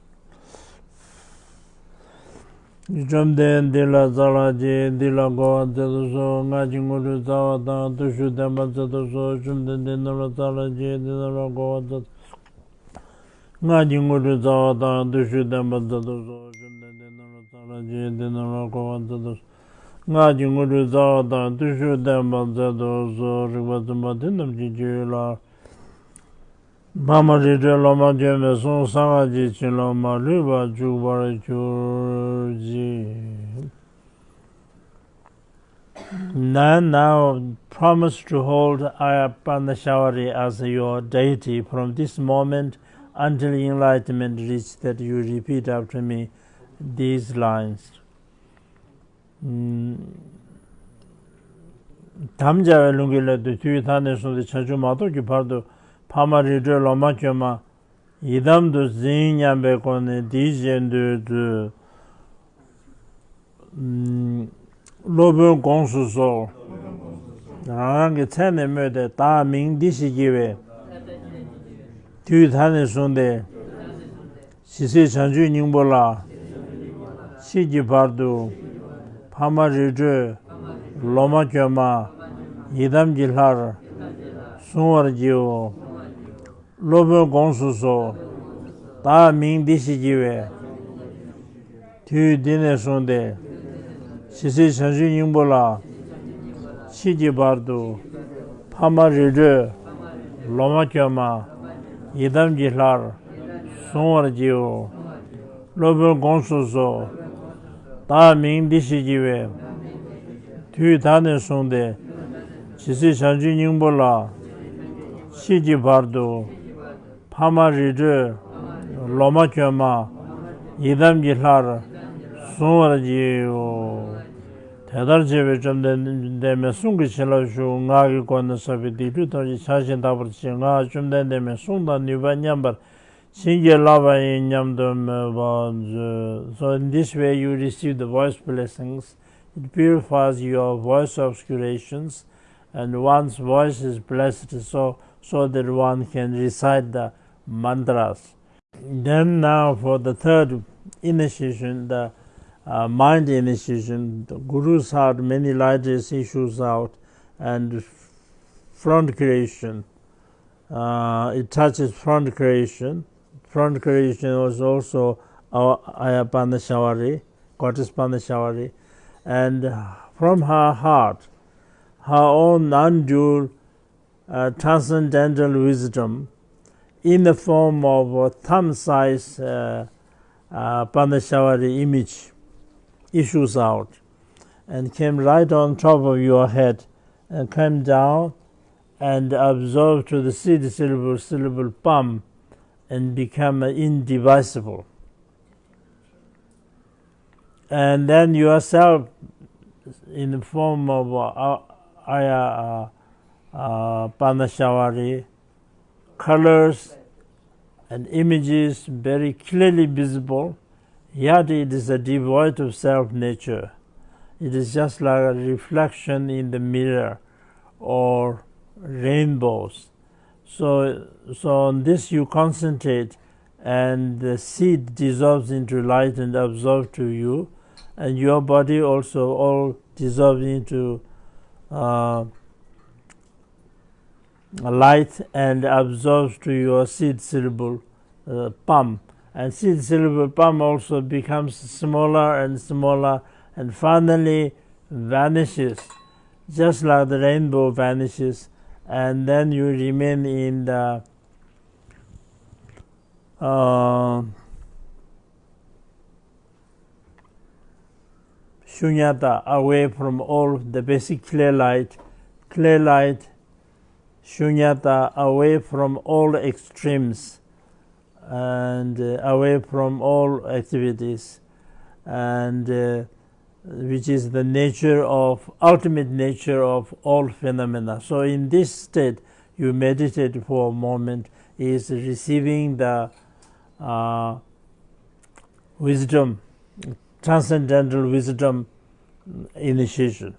བཅོམ་ལྡན་འདི་ལ་སྩལ་ལགས་ཀྱིས། འདི་ལ་གོ་བར་མཛད་དུ་གསོལ། སྔགས་ཀྱི་དངོས་གྲུབ་སྩལ་བ་དང་བརྟུལ་ཞུགས་བསྟན་པར་མཛད་དུ་གསོལ། བཅོམ་ལྡན་འདས་རྣམས་ལ་སྩལ་ལགས་ཀྱིས། འདི་རྣམས་ལ་གོ་བར་མཛད་དུ་གསོལ། སྔགས་ཀྱི་དངོས་གྲུབ་སྩལ་བ་དང་བརྟུལ་ཞུགས་བསྟན་པར་མཛད་དུ་གསོལ། བཅོམ་ལྡན་འདས་རྣམས་ལ་སྩལ་ལགས་ཀྱིས། འདི་རྣམས་ལ་གོ་བར་མཛད་དུ་གསོལ། སྔགས་ཀྱི་དངོས་གྲུབ་སྩལ་བ་དང་བརྟུལ་ཞུགས་བསྟན་པར་མཛད་དུ་གསོལ། རིག་པ་བཙུན་པ་དེ་རྣམས་ཀྱི་རྒྱུད་ལ། འཕགས་མ་རི་ཁྲོད་ལོ་མ་གྱོན་མའི་གསུང་གསང་སྔགས་ཀྱི་བྱིན་རླབས་མ་ལུས་པ་འཇུག་པར་གྱུར་ཅིག། Then now promise to hold Ayapanashavari as your deity from this moment until enlightenment reach, that you repeat after me these lines. དམ་བཅའ་བའི་ལུང་གི་སླད་དུ་དུས་ད་ནས་བཟུང་སྟེ་བྱང་ཆུབ་མ་ཐོབ་ཀྱི་བར་དུ་འཕགས་མ་རི་ཁྲོད་ལོ་མ་གྱོན་མ་ཡི་དམ་དུ་འཛིན་སྙམ་པའི་སྒོ་ནས་འདིའི་རྗེས་ཟློས་མཛོད། སློབ་དཔོན་དགོངས་སུ་གསོལ། རང་རང་གི་མཚན་ནས་སྨོས་ཏེ། བདག་མིང་འདི་ཞེས་བགྱི་བའི། དུས་ད་ནས་བཟུང་སྟེ། ཇི་སྲིད་བྱང་ཆུབ་སྙིང་པོ་ལ། མཆིས་ཀྱི་བར་དུ། འཕགས་མ་རི་ཁྲོད་ལོ་མ་གྱོན་མ་ཡི་དམ་གྱི་ལྷར་གཟུང་བར་བགྱིའོ། སློབ་དཔོན་དགོངས་སུ་གསོལ། བདག་མིང་འདི་ཞེས་བགྱི་བའི། དུས་འདི་ནས་བཟུང་སྟེ། ཇི་སྲིད་བྱང་ཆུབ་སྙིང་པོ་ལ། མཆིས་ཀྱི་བར་དུ། འཕགས་མ་རི་ཁྲོད་ལོ་མ་གྱོན་མ་ཡི་དམ་གྱི་ལྷར་གཟུང་བར་བགྱིའོ། སློབ་དཔོན་དགོངས་སུ་གསོལ། བདག་མིང་འདི་ཞེས་བགྱི་བའི། དུས་ད་ནས་བཟུང་སྟེ། ཇི་སྲིད་བྱང་ཆུབ་སྙིང་པོ་ལ། མཆིས་ཀྱི་བར་དུ། འཕགས་མ་རི་ཁྲོད་ལོ་མ་གྱོན་མ་ཡི་དམ་གྱི་ལྷར་གཟུང་བར་བགྱིའོ། དེ་ལྟར་བྱས་པས་བཅོམ་ལྡན་འདས་མའི་གསུང་གི་བྱིན་རླབས་ཞུགས། ངག་གི་སྒོ་ནས་བསགས་པའི་སྡིག་སྒྲིབ་ཐམས་ཅད་བྱང་ཞིང་དག་པར་བྱས། ངག་བཅོམ་ལྡན་འདས་མའི་གསུང་དང་ནུས་པ་མཉམ་པར་བྱིན་གྱིས་བརླབས་པ་ཡིན་སྙམ་དུ་མོས་པ་མཛོད། So in this way you receive the voice blessings. It purifies your voice obscurations, and one's voice is blessed so, so that one can recite the mantras. Then now for the third initiation, the uh, mind initiation, the Guru's heart, many light rays issues out, and front creation. Uh, it touches front creation. Front creation was also our Aya Panashavari, goddess Panashavari. And from her heart, her own non-dual uh, transcendental wisdom in the form of a thumb-sized uh, uh, Parnashavari image issues out and came right on top of your head and came down and absorbed to the seed syllable, syllable pam, and become indivisible. And then yourself, in the form of uh, Aya uh, uh, Parnashavari, colors and images very clearly visible, yet it is a devoid of self nature. It is just like a reflection in the mirror or rainbows. So, so on this you concentrate, and the seed dissolves into light and absorbed to you, and your body also all dissolves into uh, light and absorbs to your seed syllable uh, pam. And seed syllable pam also becomes smaller and smaller and finally vanishes, just like the rainbow vanishes, and then you remain in the uh, shunyata, away from all the basic clear light, clear light, shunyata, away from all extremes and uh, away from all activities, and uh, which is the nature of, ultimate nature of all phenomena. So in this state, you meditate for a moment, is receiving the uh, wisdom, transcendental wisdom initiation.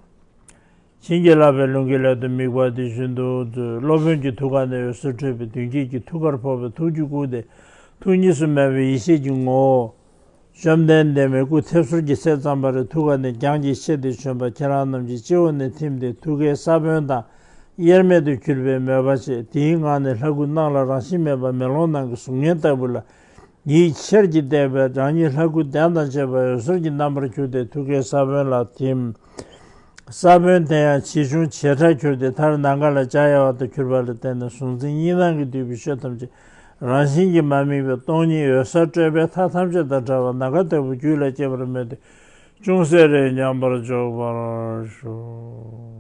བྱིན་གྱིས་བརླབས་པའི་ལུང་གི་སླད་དུ་དམིགས་པ་འདི་བཞིན་དུ། སློབ་དཔོན་གྱི་ཐུགས་ཀ་ནས་འོད་ཟེར་འཕྲོས་པས་མདུན་བསྐྱེད་ཀྱི་ཐུགས་ཀར་ཕོག་པས། ཐུགས་རྒྱུད་བཀུག་སྟེ་ཐུགས་གཉིས་སུ་མེད་པའི་ཡེ་ཤེས་ཀྱི་ངོ་བོ། བཅོམ་ལྡན་འདས་མའི་སྐུ་ཐེབས་གསུམ་གྱི་ཚད་ཙམ་པ་རེ་ཐུགས་ཀ་ནས་རྒྱངས་ཀྱིས་ཆད་དེ་བྱོན་པ་ཁྱེད་རང་རྣམས་ཀྱི་སྤྱི་བོ་ནས་ཐིམ་སྟེ་ཐུགས་ཀའི་ས་བོན་དང་དབྱེར་མེད་དུ་གྱུར་པའི་མོས་པ་བྱས། དེའི་ངང་ནས་ལྷ་སྐུ་སྣང་ལ་རང་བཞིན་མེད་པ་མེ་ལོང་ནང་གི་གཟུགས་བརྙན་ལྟ་བུ་ལ། ཡིད་ཆེར་གྱིས་བལྟས་པས་རང་ཉིད་ལྷ་སྐུ་གདན་དང་བཅས་པ་འོད་ཟེར་གྱི་རྣམ་པར་གྱུར་ཏེ་ཐུགས་ཀའི་ས་བོན་ལ་ཐིམ། ས་བོན་དེ་ཡང་ཇེ་ཆུང་ཇེ་ཕྲར་གྱུར་ཏེ་མཐར་ནམ་མཁའ་ལ་འཇའ་ཡལ་བ་དང་གྱུར་པ་ལ་བརྟེན་ནས་གཟུང་འཛིན་གཉིས་སྣང་གིས་བསྡུས་པའི་ཆོས་ཐམས་ཅད་རང་བཞིན་གྱིས་མ་དམིགས་པའི་སྟོང་ཉིད་འོད་གསལ་སྤྲོས་པས་མཐའ་ཐམས་ཅད་དང་བྲལ་བ་ནམ་མཁའ་ལྟ་བུ་རྒྱུད་ལ་སྐྱེས་པར་མོས་ཏེ་ཅུང་ཟད་རེ་མཉམ་པར་འཇོག་པར་ཞུ།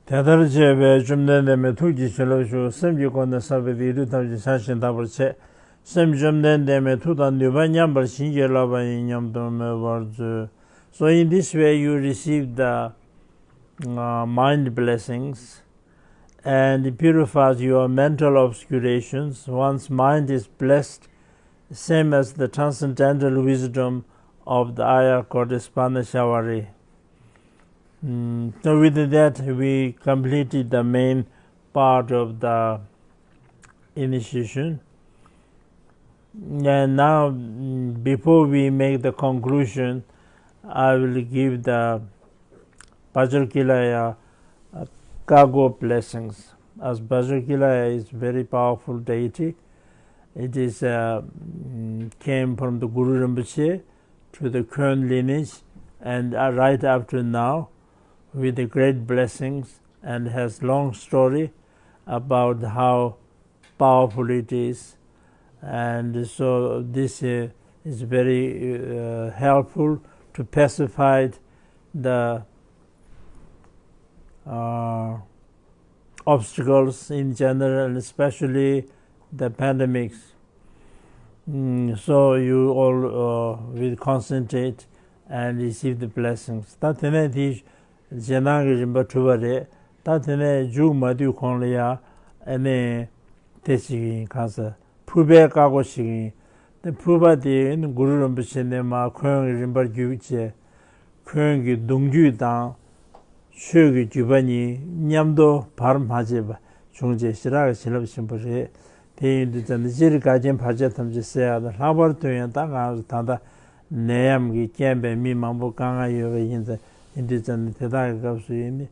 དེ་ལྟར་བྱས་པས་བཅོམ་ལྡན་འདས་མའི་ཐུགས་ཀྱི་བྱིན་རླབས་ཞུགས། སེམས་ཀྱི་སྒོ་ནས་བསགས་པའི་སྡིག་སྒྲིབ་ཐམས་ཅད་བྱང་ཞིང་དག་པར་བྱས། སེམས་བཅོམ་ལྡན་འདས་མའི་ཐུགས་དང་ནུས་པ་མཉམ་པར་བྱིན་གྱིས་བརླབས་པ་ཡིན་སྙམ་དུ་མོས་པར་མཛོད། So in this way you receive the uh, mind blessings and it purifies your mental obscurations. One's mind is blessed, same as the transcendental wisdom of the Aya goddess Parnashavari. Mm, so with that, we completed the main part of the initiation. And now, mm, before we make the conclusion, I will give the Pajarkilaya uh, cargo blessings. As Pajarkilaya is very powerful deity, it is uh, mm, came from the Guru Rinpoche to the Khön lineage, and uh, right up to now, with the great blessings, and has long story about how powerful it is, and so this uh, is very uh, helpful to pacify the uh, obstacles in general, and especially the pandemics. Mm, so you all, uh, will concentrate and receive the blessings. ད་དེ་ནས་དེའི་རྗེས་གནང་གི་རིམ་པ་གྲུབ་པ་རེད། ད་དེ་ནས་མཇུག་མ་བསྡུས་གོང་ལ་ཡ་ཨ་ནི་དེ་ཞིག་ཡིན། གང་ཟེར། ཕུར་པའི་བཀའ་བསྒོ་ཞིག་ཡིན། དེ་ཕུར་པ་དེ་ཨ་ནི་གུ་རུ་རིན་པོ་ཆེ་ནས་མར་འཁོན་གྱི་རིམ་པར་བརྒྱུད་བྱས། འཁོན་གྱི་གདུང་རྒྱུད་དང་ཆོས་ཀྱི་བརྒྱུད་པ་གཉིས་མཉམ་དུ་བར་མ་ཆད་པ་བྱུང་བྱས་ཞེ་དྲག་གི་བྱིན་རླབས་ཆེན་པོ་རེད། དེ་ཡིན་དུས་ཙམ་ནས་སྤྱིར་འགལ་རྐྱེན་བར་ཆད་ཐམས་ཅད་སེལ་ཡག་དང་། ལྷག་པར་དུ་ཡང་ད་ང་ཚོ་ད་ལྟ་ནད་ཡམས་ཀྱི་རྐྱེན་པས་མི་མང་པོ་དཀའ་ངལ་ཡོད་པ་ཡིན་ཙང་། ཡིན་དུས་ཙམ་ནས་དེ་དག་གི་སྐབས་སུ་ཡིན་ནི།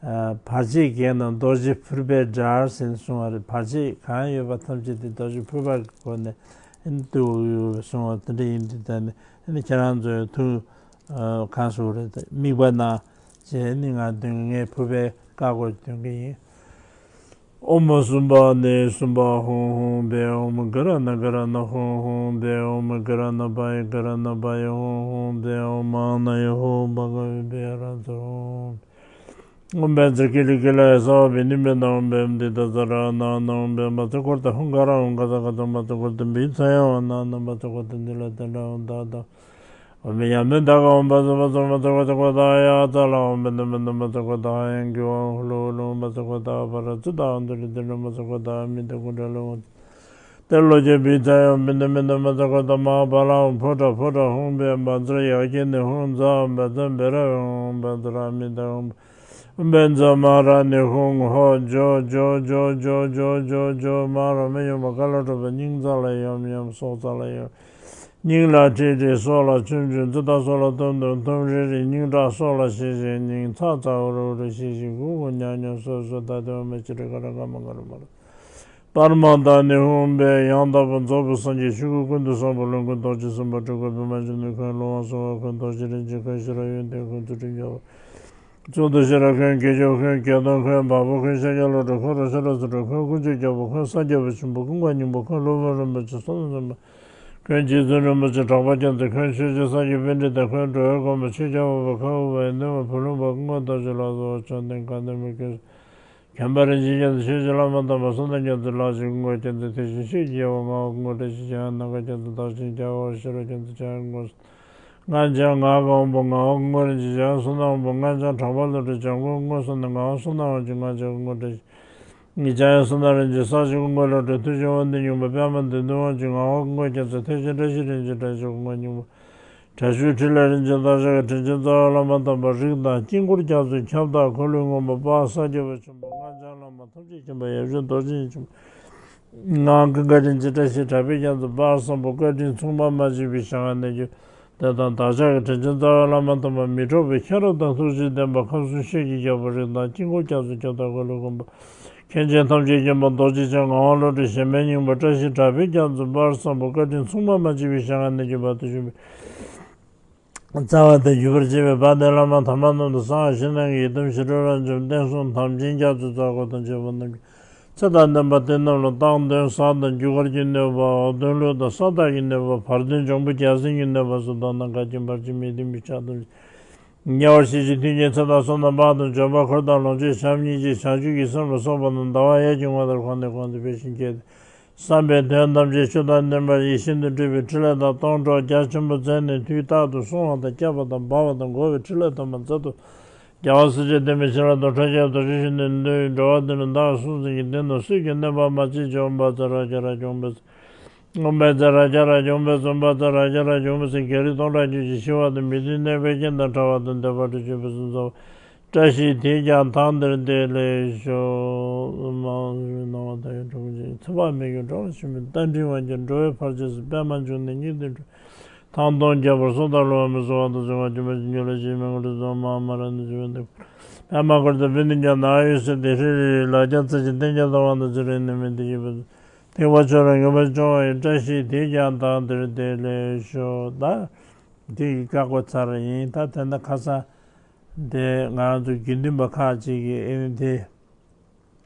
ཨ། བར་ཆད་བརྒྱད་རྣམས་རྡོ་རྗེ་ཕུར་པས་བསྒྲལ་ཟེར་གསུངས་པ་རེད། བར་ཆད་གང་ཡོད་པ་ཐམས་ཅད་དེ་རྡོ་རྗེ་ཕུར་པ་གི་སྒོ་ནས་ཨ་ནི་བཏུལ་ཡོད་པ་གསུངས་པ་དེ་འདྲ་ཡིན་དུས་ཙམ་ནས། ཨ་ནི་ཁྱེད་རང་ཚོའི་ཐུགས། ཨ། གང་ཟེར་རེད། དམིགས་པ་གནང་བྱས་ནི་ང་འདོན། ངས་ཕུར་པའི་བཀའ་བསྒོ་འདོན་གྱི་ཡིན། ཨོཾ་སུམྦྷ་ནི་སུམྦྷ་ཧཱུྃ་ཧཱུྃ་བཻ། ཨོཾ་ག་ར་ཎ་ག་ར་ཎ་ཧཱུྃ་ཧཱུྃ་བཻ། ཨོཾ་ག་ར་ཎ་པ་ཡེ་ག་ར་ཎ་པ་ཡེ་ཧཱུྃ་ཧཱུྃ་བཻ། ཨོཾ་མ་ཎ་ཡེ་ཧཱུྃ་བྷ་ག་ཝེ་བཻ་ཨ་ར་ཧ་ཏ་ཧཱུྃ། ཨོཾ་བཛྲ་ཀི་ལི་ཀི་ལ་ཡེ་སརྦ་བི་གནི་པ་ཏ། ཨོཾ་བཻ་ཨམ་ཏི་ཏ་ཙ་ར་ཎ་ཎ། ཨོཾ་བཻ་མ་ཙ་ཀོ་ཏ་ཧཱུྃ་ཀ་ར་ཧཱུྃ་ཀ་ཙ་ཀ་ཏ། མ་ཙ་ཀོ་ཏ་བི་ཙ་ཡ་ཝ་ཎ་ཎ། མ་ཙ་ཀོ་ཏ་ནི་ལ་ཏ་ཎ་ཝ་ཏ་ཏ། ཨོཾ་ཡ་མི་ད་ག་ཨོཾ་བཛྲ་བཛྲ་མ་ཙ་ཀོ་ཏ་ཀོ་ཏ་ཡ་ཙ་ལ། ཨོཾ་བི་ནྡྷ་མི་ནྡྷ་མ་ཙ་ཀོ་ཏ་ཡང་གི་ཝ་ཧུ་ལུ་ཧུ་ལུ། མ་ཙ་ཀོ་ཏ་པ་ར་ཙི་ཏ་ཨ་ཏུ་རི་ཏི་ཏྲ། མ་ཙ་ཀོ་ཏ་མི་ཏ་ཀུ་ཏ་ལ་ཝ་ཏ་ལོ་ཀྱ་བི་ཙ་ཡ། ཨོཾ་བི་ནྡྷ་མི་ནྡྷ་མ་ཙ་ཀོ་ཏ་མ་ཧཱ་པ་ལ། ཨོཾ་ཕུ་ཏྲ་ཕུ་ཏྲ་ཧཱུྃ་བཻ་བཛྲ་ཡ་གི་ནི་ཧཱུྃ་ཛ། ཨོཾ་བཛྲ་བི་ར་ཝེ་ཧཱུྃ་བཛྲ་མི་ཏ་ཧཱུྃ། ཨོཾ་བཛྲ་མ་ར་ནི་ཧཱུྃ་ཧོ་ཇོ་ཇོ་ཇོ་ཇོ་ཇོ་ཇོ་ཇོ། མ་ར་མི་ཡོང་བ་ཀ་ལ་གྲུབ་པ། སྙིང་རྩ་ལ་ཡོམ་ཡོམ། སྲོག་རྩ་ལ་ཡོམ། སྙིང་ལ་ཁྲིག་ཁྲིག། སྲོག་ལ་ཆུམ་ཆུམ། ཙི་ཏ་སྲོག་ལ་ཐུམ་ཐུམ། ཐུམ་རིག་རིག། སྙིང་ཁྲག་སྲོག་ལ་ཤིག་ཤིག། སྙིང་ཚ་ཚ། འུར་འུར་ཤིག་ཤིག། གུ་གུ་ཉག་ཉག། སོད་སོད། ད་དེ་བ་མ་ཅི་རི་ཀ་ར་ཀ་མ་ཀ་ར་མ་ར། པར་མ་ཏ་ནི་ཧཱུྃ་བཻ། ཡང་དག་པར་རྫོགས་པའི་སངས་རྒྱས་ཆོས་སྐུ་ཀུན་ཏུ་བཟང་པོ་ལོངས་སྐུ་རྡོ་རྗེ་སེམས་དཔའ་སྤྲུལ་སྐུ་པདྨ་འབྱུང་གནས་འཁོན། ཀླུ་དབང་གསང་བ་འཁོན། རྡོ་རྗེ་རིན་ཆེན་འཁོན། ཤེས་རབ་ཡོན་ཏན་འཁོན། ཚུལ་ཁྲིམས་རྒྱལ་བ། གཙུག་ཏོར་ཤེས་རབ་འཁོན། དགེ་སྦྱོར་འཁོན། བརྒྱད་སྟོང་འཁོན། བ་སྤུ་འཁོན། ཤཱཀྱ་བློ་གྲོས་འཁོན། རོ་ཤ་ར་ཚུ་གྲོས་འཁོན། དཀོན་མཆོག་རྒྱལ་པོ་འཁོན། ས་སྐྱ་པ་ཆེན་པོ། ཀུན་དགའ་སྙིང་པོ་འཁོན། སློབ་དཔོན་རིན་པོ་ཆེ། བསོད་ནམས་ཆེན་པོ་འཁོན། རྗེ་བཙུན་རིན་པོ་ཆེ། གྲགས་པ་རྒྱལ་མཚན་འཁོན། ཆོས་རྗེ་ས་སྐྱ་པཎྜི་ཏ་འཁོན། འགྲོ་བའི་མགོན་པོ་ཆོས་རྒྱལ་འོད་འབར་འཁོན། འོད་ནུས་པ་བུ་ལོན་པ་འཁོན། ཀུན་དགའ་བདག་ཆེན་ལ་སོགས་བཅོམ་ལྡན་གང་འདུལ་མི་འཁོན། མཁྱེན་པ་རིན་ཆེན་རྒྱ་མཚོ། ཆོས་ཀྱི་བླ་མ་དམ་པ་བསོད་ནམས་རྒྱ་མཚོ་ལགས་ཀྱི་སྐུ་འཁོར་རྒྱལ་མཚན། ཐེག་ཆེན་ཆོས་ཀྱི་རྒྱལ་པོ་ངག་དབང་སྐུ་འཁོར་བཀྲ་ཤིས་འཇམ་དབྱངས་ནམ་མཁའ་རྒྱལ་མཚན། བདག་ཆེན་རྒྱལ་བ་ཤེས་རབ་རྒྱ་མཚོ་འཇམ་དབྱངས་སྐུ་འཁོར། སྔགས་འཆང་ངག་དབང་པོ་ངག་དབང་སྐུ་འཁོར་རིན་ཆེན་འཇམ་དབྱངས། བསོད་ནམས་དབང་པོ་སྔགས་འཆང་གྲགས་པ་བློ་གྲོས་འཇམ་མགོན་སྐུ་འཁོར། བསོད་ནམས་ངག་དབང་བསོད་ནམས་དབང་ཆེན་ངག་འཆང་སྐུ་འཁོར་བཀྲ་ཤིས། ངེད་འཇམ་དབྱངས་བསོད་ནམས་རིན་ཆེན། ས་སྐྱ་སྐུ་འཁོར་བློ་གྲོས། མཐུ་ཆེན་དབང་ལྡན་སྙིང་པོ། པདྨ་འདོད་འདུན་དབང་ཆེན་ངག་དབང་སྐུ་འཁོར་རྒྱལ་མཚན། ཐེག་ཆེན་བཀྲ་ཤིས་རིན་ཆེན་བཀྲ་ཤིས་སྐུ་འཁོར་སྙིང་པོ། དྲག་ཤུལ་ཕྲིན་ལས་རིན་ཆེན་སྟག་ཞལ་གྱི་དྲིན་ཅན་རྩ་བའི་བླ་མ་དམ་པ་རིགས་དང་དཀྱིལ་འཁོར་རྒྱ་མཚོའི་ཁྱབ་བདག་འཁོར་ལོའི་མངོན་པ་དཔལ་ས་སྐྱ་པ་ཆེན་པོ། སྔགས་འཆང་བླ་མ་ཐམས་ཅད་མཁྱེན་པ་ཡབ་ཆེན་རྡོ་རྗེ་འཆང་། ངག་དབང་ཀུན་དགའ་རིན་ཆེན་བཀྲ་ཤིས་གྲགས་པའི་རྒྱ་མཚོ། དཔལ་བཟང་པོ་བཀའ་དྲིན་མཚུངས་པ་མ་མཆིས་པའི་ཞལ་སྔ་ནས་ཀྱང་དེ་དང་བདག་ཅག་གི་དྲིན་ཅན་རྩ་བའི་བླ་མ་དམ་པ་མི་འཕྲོགས་པའི་མཁྱེན་རབ་དང་ཐུགས་རྗེ་ལྡན་པ་ཁམས་གསུམ་ཤེལ་གྱི་རྒྱལ་པོ་རིགས་དང་དཀྱིལ་འཁོར་རྒྱ་མཚོའི་ཁྱབ་བདག་འཁོར་ལོའི་མགོན་པོ། མཁན་ཆེན་ཐམས་ཅད་མཁྱེན་པ་རྡོ་རྗེ་འཆང་ངག་དབང་བློ་གྲོས་གཞལ་མེད་སྙིང་པོ་བཀྲ་ཤིས་གྲགས་པའི་རྒྱ་མཚོ། དཔལ་བཟང་པོ་བཀའ་དྲིན་མཚུངས་པ་མ་མཆིས་པའི་ཞལ་སྔ་ནས་ཀྱང་བར་དུ་བྱོན་པའི་རྩ་བ་དང་བརྒྱུད་པར་བཅས་པའི་དཔལ་ལྡན་བླ་མ་དམ་པ་རྣམས་དང་། གསང་བ་བཞི་ལྡན་གྱི་ཡི་དམ་ཞི་ཁྲོ་རབ་འབྱམས། བསྟན་སྲུང་དམ་ཅན་རྒྱ་མཚོའི་རྩ་འཁོར་དང་བཅས་པ་རྣམས་ཀྱི་ཚེ་དང་བསྟན་པ་དེ་རྣམས་ལ་བཏང་འདོན་ཟབ་དང་རྒྱུ་སྐར་གྱི་ནུས་པ། འོག་འདོན་ལུས་དང་ས་བདག་གི་ནུས་པ། བར་འདོན་འབྱུང་པོ་རྒྱལ་མཚན་གྱི་ནུས་པ་སོགས་དག་སྣང་ག་གྱེན་འབར་གྱི་མི་ལྡན་པའི་ཕྱག་ཐམས་ཅད་ཉེ་བར་ཞི་ཞིང་མཐུན་རྐྱེན་ཚེ་དང་བསོད་ནམས་དཔལ་དང་འབྱོར་པ་འཁོར་དང་ལོངས་སྤྱོད་བྱམས་སྙིང་རྗེ་བྱང་ཆུབ་ཀྱི་སེམས་ལ་སོགས་པ་རྣམས་ཟླ་བ་གཡས་ཀྱི་ངོ་ལྟར་གོང་ནས་གོང་དུ་འཕེལ་ཞིང་རྒྱས་ཏེ། བསམ་པའི་དོན་ཐམས་ཅད་ཆོས་དང་མཐུན་པར་ཡིད་བཞིན་དུ་འགྲུབ་པའི་ཕྲིན་ལས་དང་སྡོང་གྲོགས་རྒྱ་ཆེན་པོ་མཛད་ནས། དུས་རྟག་ཏུ་སྲུང་བ་དང་སྐྱོབ་པ་དང་སྦ་བ་དང་བསྒོ་བའི་ཕྲིན་ལས་དུ་མ་མཛད་དོ། རྒྱལ་བ་སྲས་བཅས་བསྟན་པའི་ཕྱིར་ལ་དང་། འཕྲོག་བྱེད་རྡོ་རྗེ་འཆང་དེ་ནི་འདུལ་བའི་འགྲོ་བ་འདི་ནི་བདག་གིས་སྲུང་ཟིན་གྱི། འདི་ནི་སྲོད་ཀྱི་གནོད་པ་མ་མཆིས་ཀྱང་། ཨོཾ་བཛྲ་རཀྵ་རཀྵ་ཨོཾ་བཛྲ། ཨོཾ་བཛྲ་རཀྵ་རཀྵ་ཨོཾ་བཛྲ། ཨོཾ་བཛྲ་རཀྵ་རཀྵ་ཨོཾ་བཛྲ། རྒྱལ་རིགས་སྟོང་ཕྲག་རྒྱུད་ཀྱི་ཞི་བ་དང་། མི་མཐུན་གནོད་པའི་རྐྱེན་དང་བྲལ་བ་དང་། འདོད་པ་འགྲུབ་ཅིང་ཕུན་སུམ་ཚོགས་པ། བཀྲ་ཤིས་དེས་ཀྱང་ཐང་དེར་བདེ་ལེགས་ཤོག །མ་ཧཱ་གསུམ་གྱི་སྣང་བ་དང་ཡང་གྲོགས་ཀུན་གྱི་ཚེ་དཔག་མེད་ཀྱི་འགྲོ་བ་ཆེན་པོའི་རྟ་མགྲིན་དབང་གྱུར། འགྲོ་བའི་བར་ཆད་སེལ་པདྨ་འབྱུང་གནས་སྙིང་ཐིག་འཕྲོ། ཐང་སྟོང་ཁྱབ་པར་སྲོག་དང་བསླུ་བ་མེད། གསོལ་བ་དང་གསོལ་བ་སྐྱོན་མེད་ཅིང་འགྱུར་ལ་ཞེན་མེད་ངང་ལུས་སུ། མ་ཧཱ་མ་ར་ནི་སུ་ཡོན་ཏན་ཕུར། པདྨ་འཁོར་དང་པཎྜི་ཏ་ཉ་ནག་ཡུལ་སྲིད་དེ་ཧྲི་རི་རི་ལ་རྒྱ་ཚ་ཞིང་བསྟན་རྒྱ་དང་དབང་དང་ཚེ་རིང་ནད་མེད་བདེ་སྐྱིད་ཕུན་སུམ། ཐེག་པ་ཆོས་ལ་མངོན་པར་སྤྱོད་པ་ཡི། བཀྲ་ཤིས་དེས་ཀྱང་ཐང་དེར་བདེ་ལེགས་ཤོག །ད་དེ་ཡི་བཀའ་བསྒོ་ཚར་ཡིན། ད་དེ་འདྲ་ཁ་སང་དེ་ང་རང་ཚོ་དགེ་འདུན་པ་ཁག་ཅིག་གིས་ཨེ་ནི་དེ།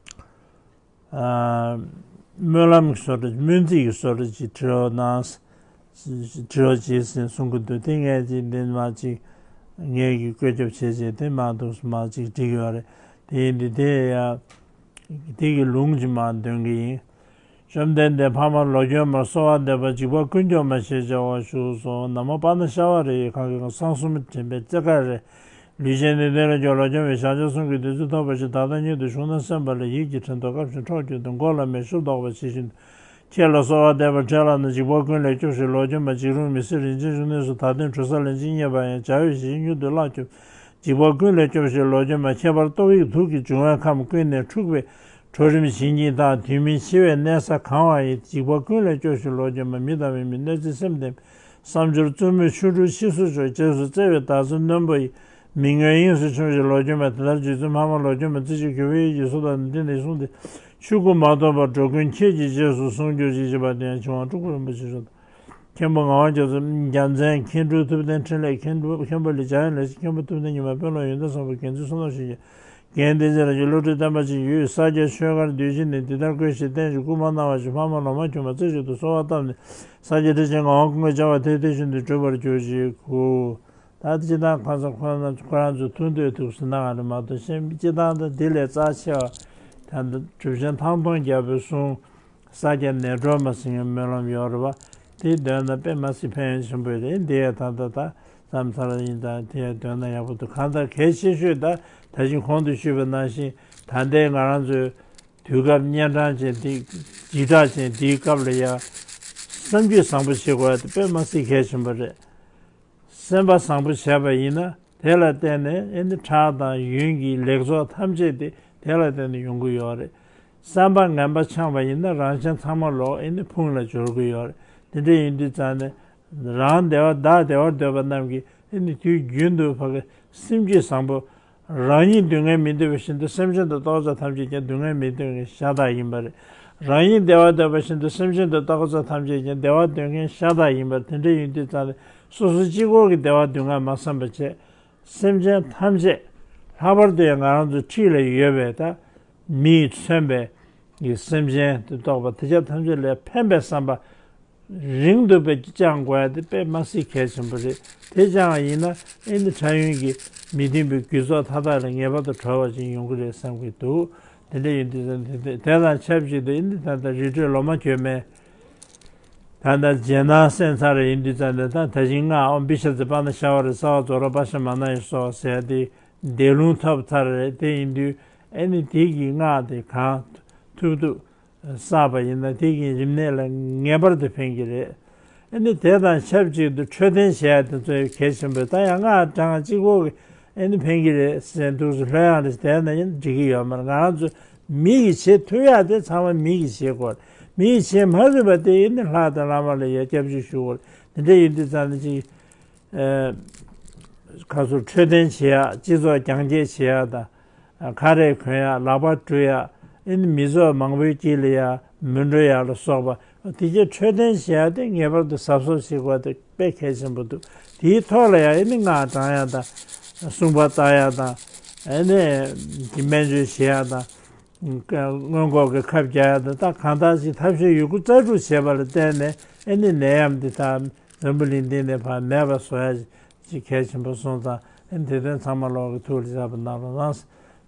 ཨ། སྨོན་ལམ་གྱི་བཟོ་འདྲ། སྨོན་ཚིག་གི་བཟོ་འདྲ་ཅིག་བྲིས་རོགས་གནང་། བྲིས་རོགས་བྱེད་ཟེར་གསུང་གི་འདུག །དེ་ངས་ཅིག་འདི་མ་ཅིག་ངས་ཀྱིས་བཀོད་ཁྱབ་བྱས་བྱས་དེ་མ་འདུག་མ་ཅིག་བྲིས་ཡོད་རེད། དེ་ཡིན་དུས་དེ་ཡ་དེ་གི་ལུང་ཅིག་མར་འདོན་གི་ཡིན། བཅོམ་ལྡན་འདས་འཕགས་མ་ལོ་གྱོན་མར་གསོལ་བ་འདེབས་པ་འཇིགས་པ་ཀུན་སྐྱོབ་མ་ཞེས་བྱ་བ་བཞུགས་སོ། ན་མོ་པཱ་ཎ་ཤ་བ་རི་ཡི་གང་གི་གང་གསང་གསུམ་དྲན་པའི་རྩེ་དཀར་རེ། ལུས་ཅན་ནི་དོན་ལ་འཇོག་ལོ་གྱོན་པའི་ཞག་བཅུ་གསུམ་གྱི་བདུད་རྩི་ཐོབ་པ་ཞིག་ད་ལྟ་ཉིད་དུ་བཞུགས་ན་སེམས་པ་ལ་ཡིད་ཀྱི་དྲན་རྟོག་སྐབས་ཤིག་འཕྲོག་གྱུར་ཏེ་མགོ་ལ་མེ་ཤུགས་ལྡོག་པ་ཇི་བཞིན་དུ། ཁྱེད་ལ་གསོལ་བ་འདེབས་པར་འཕྲལ་ལགས་ན་འཇིགས་པ་ཀུན་ལས་སྐྱོབས་ཤིག་ལོ་གྱོན་མ་འཇིགས་རུང་མི་སྲིད་རིན་ཆེན་གཞོན་ནུ་སུ་ད་ཐེངས་གྲུ་ས་ལན་གཅིག་རྙེད་པ་ཡང་བྱ་བའི་གཞི་མྱུར་དུ་བརླག་སྐྱོབས། འཇིགས་པ་ཀུན་ལས་སྐྱོབས་ཤིག་ལོ་གྱོན་མ་ཁྱད་པར་ཏོག་དབྱིབས་དུག་གི་འབྱུང་བའི་ཁམས་ཀུན་ནས་འཁྲུགས་པའི་འཕྲོ་རིམ་ཇི་སྙེད་དང་དུས་མིན་འཆི་བའི་གནས་ས་གང་བ་ཡི་འཇིགས་པ་ཀུན་ལས་སྐྱོབས་ཤིག་ལོ་གྱོན་མ་མི་དང་མི་མིན་གནོད་འཚེ་སེམས་ལྡན་བསམ་སྦྱོར་རྩུབ་མོས་ཆོ་འཕྲུལ་ཕྱིས་སུ་འབྱོར་རྗེས་སུ་བརྩེ་བའི་བདག་འཛིན་རྣོན་པོ་ཡི་མི་མངོན་དབྱིངས་སུ་ཕྱུང་ཞིག་ལོ་གྱོན་མ་དེ་ལྟར་རྗེ་བཙུན་འཕགས་མ་ལོ་གྱོན་མ་བརྩེ་ཆེན་གུས་པ་ཡིད་ཀྱིས་གསོལ་དང་འདི་ནས་གསུངས་ཏེ་ཆོས་སྐུ་མ་ཐོབ་པར་འགྲོ་ཀུན་ཁྱེད་ཀྱི་རྗེས་སུ་བཟུང་གྱུར་ཅིག་ཅེས་པ་དེ་ཡང་ཆོས་དབང་སྤྲུལ་སྐུ་རིན་པོ་ཆེ་མཆོག་དང་། མཁན་པོ་ངག་དབང་རྒྱ་མཚོ། རྒྱལ་མཚན་མཁན་སྤྲུལ་ཐུབ་བསྟན་འཕྲིན་ལས། མཁན་པོ་མཁན་པོ་ལས་འཇམ་དབྱངས་ལས་སུ། མཁན་པོ་ཐུབ་བསྟན་ཉི་མ། དཔོན་སློབ་ཡོན་ཏན་བཟང་པོ། རྒྱལ་མཚན་བསོད་ནམས་ཞིང་གཤེགས། རྒན་བསྟན་འཛིན་རང་བཞིན་བློ་གྲོས་བསྟན་པ་ཅན་ཡོད། ས་སྐྱ་ཆོས་སྒར་འདུས་སྤྱི་ནས་འདི་ལྟར་བཀོད་ཞེས་བསྟན་ཅིང་སྐུལ་མ་གནང་བ་ཞིག་འཕགས་མ་ལོ་མ་གྱོན་མ་བརྩེ་ཞིང་དུ་གསོལ་བ་བཏབ་ནས་ས་སྐྱ་ཁྲི་ཆེན་ངག་དབང་ཀུན་དགའ་བྱ་བ་དེ་དེ་བཞིན་དུ་འགྲུབ་པར་གྱུར་ཅིག་གུ། ད་སྤྱིར་བཏང་ཁོང་ཚོ་ཁོ་རང་ཁོ་རང་ཚོའི་ཐུགས་འདོད་ཐུགས་སུ་གནང་བ་རེད་མ་གཏོགས་གཞན་སྤྱིར་བཏང་ད་འདི་ལས་རྩ་ཆེ་བ་ད་ལྟ་གྲུབ་ཆེན་ཐང་སྟོང་རྒྱལ་པོའི་གསུང་། ས་སྐྱ་ནས་གྲོལ་མ་ཟིན་ཡང་སྨོན་ལམ་ཡོད་རེད་བ། དེའི་དོན་དག་དཔེ་མ་སྲིད་ཕན་ཡོན་ཆེན་པོ་རེད། འདི་ཡང་ད་ལྟ་ད་བསམ་ཚར་ཡིན་ད་དེ་ཡང་དོན་དག་ཡག་པོ་འདུག་གང་ལྟར་གལ་ཆེ་ཤོས་ད་ད་ཅིང་གོང་དུ་ཞུས་པ་ནང་བཞིན་ད་ལྟའི་ང་རང་ཚོའི་དུས་སྐབས་གཉན་འཕྲང་ཅན་འདི་འཇིགས་སྐྲག་ཅན་འདིའི་སྐབས་ལ་ཡང་བསམ་རྒྱུད་བཟང་པོ་བྱེད་དགོས་ཡ་དེ་དཔེ་མ་སྲིད་གལ་ཆེན་པོ་རེད། སེམས་པ་བཟང་པོ་བྱས་པ་ཡིན་ན་དེ་ལ་བརྟེན་ནས་ཨེ་ནི་ཁྲག་དང་ཡུན་གྱི་ལེགས་ཚོགས་ཐམས་ཅད་དེ་དེ་ལ་བརྟེན་ནས་ཡོང་གི་ཡོད་རེད། བསམ་པ་ངན་པ་འཆང་བ་ཡིན་ན་རང་གཞན་ཚང་མ་ལོག་ཨེ་ནི་ཕུང་ལ་སྦྱོར་གི་ཡོད་རེད། དེ་འདྲ་ཡིན་དུས་ཙང་ནས་རང་བདེ་བ་བདག་བདེ་བར་འདོད་པ་རྣམས་ཀྱིས་ཨེ་ནི་དུས་རྒྱུན་དུ་ཕ་གི་སེམས་རྒྱུད་བཟང་པོ། རང་ཉིད་སྡུག་བསྔལ་མི་འདོད་པ་བཞིན་དུ་སེམས་ཅན་དང་ལྟོ་ཚང་ཐམས་ཅད་ཀྱང་སྡུག་བསྔལ་མི་འདོད་མཁན་ཤ་སྟག་ཡིན་པ་རེད། རང་ཉིད་བདེ་བ་འདོད་པ་བཞིན་དུ་སེམས་ཅན་དང་ལྟོ་ཚང་ཐམས་ཅད་ཀྱང་བདེ་བ་འདོད་མཁན་ཤ་སྟག་ཡིན་པ་རེད། དེ་འདྲ་ཡིན་དུས་ཙང་ནས་སོ་སོ་གཅིག་པོ་གི་བདེ་བ་སྡུག་བསྔལ་མ་བསམ་པ་བྱས། སེམས་ཅན་ཐམས་ཅད་ལྷག་པར་དུ་ཡང་ང་རང་ཚོ་འཁྲིས་ལ་ཡོད་པའི་ད་མིས་མཚོན་པའི་གི་སེམས་ཅན་དུ་གཏོགས་པ་དེ་ཆ་ཐམས་ཅད་ལ་ཕན་པའི་བསམ་པ། རིང་དུ་བཅང་དགོས་ཡ་དེ་དཔེ་མ་སྲིད་གལ་ཆེན་པོ་རེད། དེ་བཅང་བ་ཡིན་ན་ཨེ་ནི་འཕྲལ་ཡུན་གྱི་མི་མཐུན་པའི་རྒྱུ་ཚོགས་མཐའ་དག་ལས་ངེས་པར་དུ་གྲོལ་བ་ཅིག་ཡོང་གི་རེད་བསམ་གྱི་འདུག་དེ་འདྲ་ཡིན་དུས་ཙང་དེ་དེ་དེ་དང་ཆབས་ཅིག་ཏུ་ཨེ་ནི་ད་ལྟ་རི་ཁྲོད་ལོ་མ་གྱོན་མའི་ད་ལྟ་རྗེས་གནང་གསན་ཚར་ཡིན་དུས་ཙང་ནས་ད་ད་ཅིང་སྔགས་ཨོཾ་བི་ཤ་ཙི་པཱ་ཎ་ཤ་བ་རི་སརྦ་ཛྭ་ར་པ་ཤ་མ་ན་ཡེ་སྭཱ་ཧཱ་ཟེར་ཡ་དེ་བཟླས་ལུང་ཐོབ་ཚར་རེད། དེ་ཡིན་དུས་ཨེ་ནི་དེ་གི་སྔགས་དེ་གང་ཐུབ་ཐུབ། བསགས་པ་ཡིན་ན་དེ་གིས་རིམས་ནད་ལ་ངེས་པར་དུ་ཕན་གྱི་རེད། ཨ་ནི་དེ་དང་ཆབས་ཅིག་ཏུ་འཕྲོད་བསྟེན་བྱེད་ཡ་དེ་ཚོ་གལ་ཆེན་པོས་ད་ཡང་སྔགས་བགྲང་གཅིག་པོ་གིས་ཨ་ནི་ཕན་གྱི་རེད་ཟེར་འདུག་སེ་ལྷོད་ཡངས་རེ་བསྡད་ན་ཡང་འགྲིག་གི་ཡོད་མ་རེད། ང་རང་ཚོ་མི་གིས་བྱེད་ཐུབ་ཡ་དེ་ཚང་མ་མི་གིས་བྱེད་དགོས་རེད། མི་གིས་བྱེད་མ་ཐུབ་པ་དེ་ཨ་ནི་ལྷ་དང་བླ་མ་ལ་ཡ་སྐྱབས་བཅོལ་ཞུ་དགོས་རེད། དེ་འདྲ་ཡིན་དུས་ཙང་ནི་ཅིག་ཁ་སོ་འཕྲོད་བསྟེན་བྱེད་ཡག་སྤྱི་ཚོགས་རྒྱང་སྐྱེད་བྱེད་ཡག་དང་། ཁ་རས་གོན་ཡག་ལག་པ་བཀྲུ་ཡག་ཨེ་ནི་མི་ཚོགས་མང་པོའི་དཀྱིལ་ལ་ཡ་མི་འགྲོ་ཡག་ལ་སོགས་པ་དེ་གྱད་འཕྲོད་བསྟེན་བྱེད་ཡག་དེ་ངེས་པར་དུ་གཟབ་གཟབ་བྱེད་དགོས་དེ་དཔེ་གལ་ཆེན་པོ་འདུག་དེའི་ཐོག་ལ་ཡ་ཨེ་ནི་སྔགས་བགྲང་ཡག་དང་། སྲུང་བ་བརྟག་ཡག་དང་། ཨེ་ནི་སྨན་བཅོས་བྱེད་ཡག་དང་། སྔོན་འགོག་གི་ཁབ་རྒྱག་ཡག་དང་། ད་གང་ལྟར་ཅིག་ཐབས་ཤེས་ཡོད་རྒུ་རྩལ་སྤྲུགས་བྱས་པ་ལ་བརྟེན་ནས་ཨེ་ནི་ནད་ཡམས་འདི་དག་འཛམ་བུ་གླིང་འདི་ནས་ཕར་མེད་པ་བཟོ་ཡ་ཅིག་གལ་ཆེན་པོ་སོང་ཙང་། ཨེ་ནི་དེ་དོན་ཚང་མ་ལོག་གི་ཐུགས་ལ་བཞག་པ་གནང་རོགས་གནང་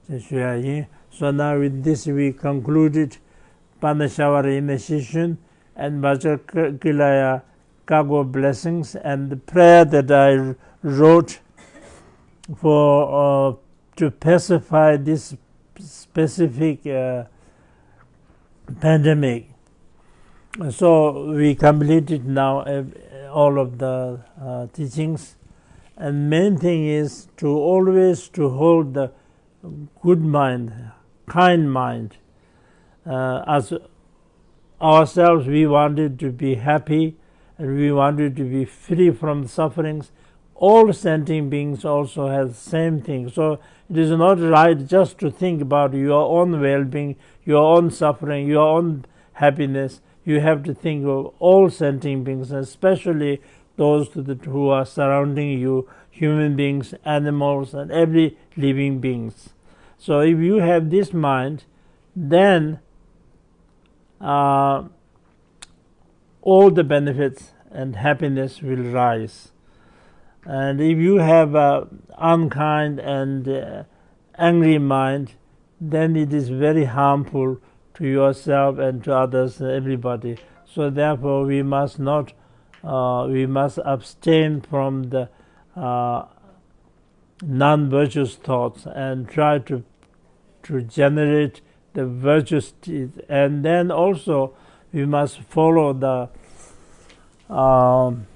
ཞེས་ཞུ་ཡ་ཡིན། So now with this we concluded པཱ་ཎ་ཤྭ་བ་ར་initiation and Vajrakelayuka Karko blessings and the prayer that I wrote for uh, to pacify this specific uh, pandemic. So we completed now uh, all of the uh, teachings, and main thing is to always to hold the good mind, kind mind. Uh, as ourselves, we wanted to be happy and we wanted to be free from sufferings. All sentient beings also have the same thing. So it is not right just to think about your own well-being, your own suffering, your own happiness. You have to think of all sentient beings, especially those to the, who are surrounding you, human beings, animals, and every living beings. So if you have this mind, then uh, all the benefits and happiness will rise. And if you have an unkind and uh, angry mind, then it is very harmful to yourself and to others and everybody. So therefore, we must not, uh, we must abstain from the uh, non-virtuous thoughts and try to to generate the virtuous deeds. And then also, we must follow the um,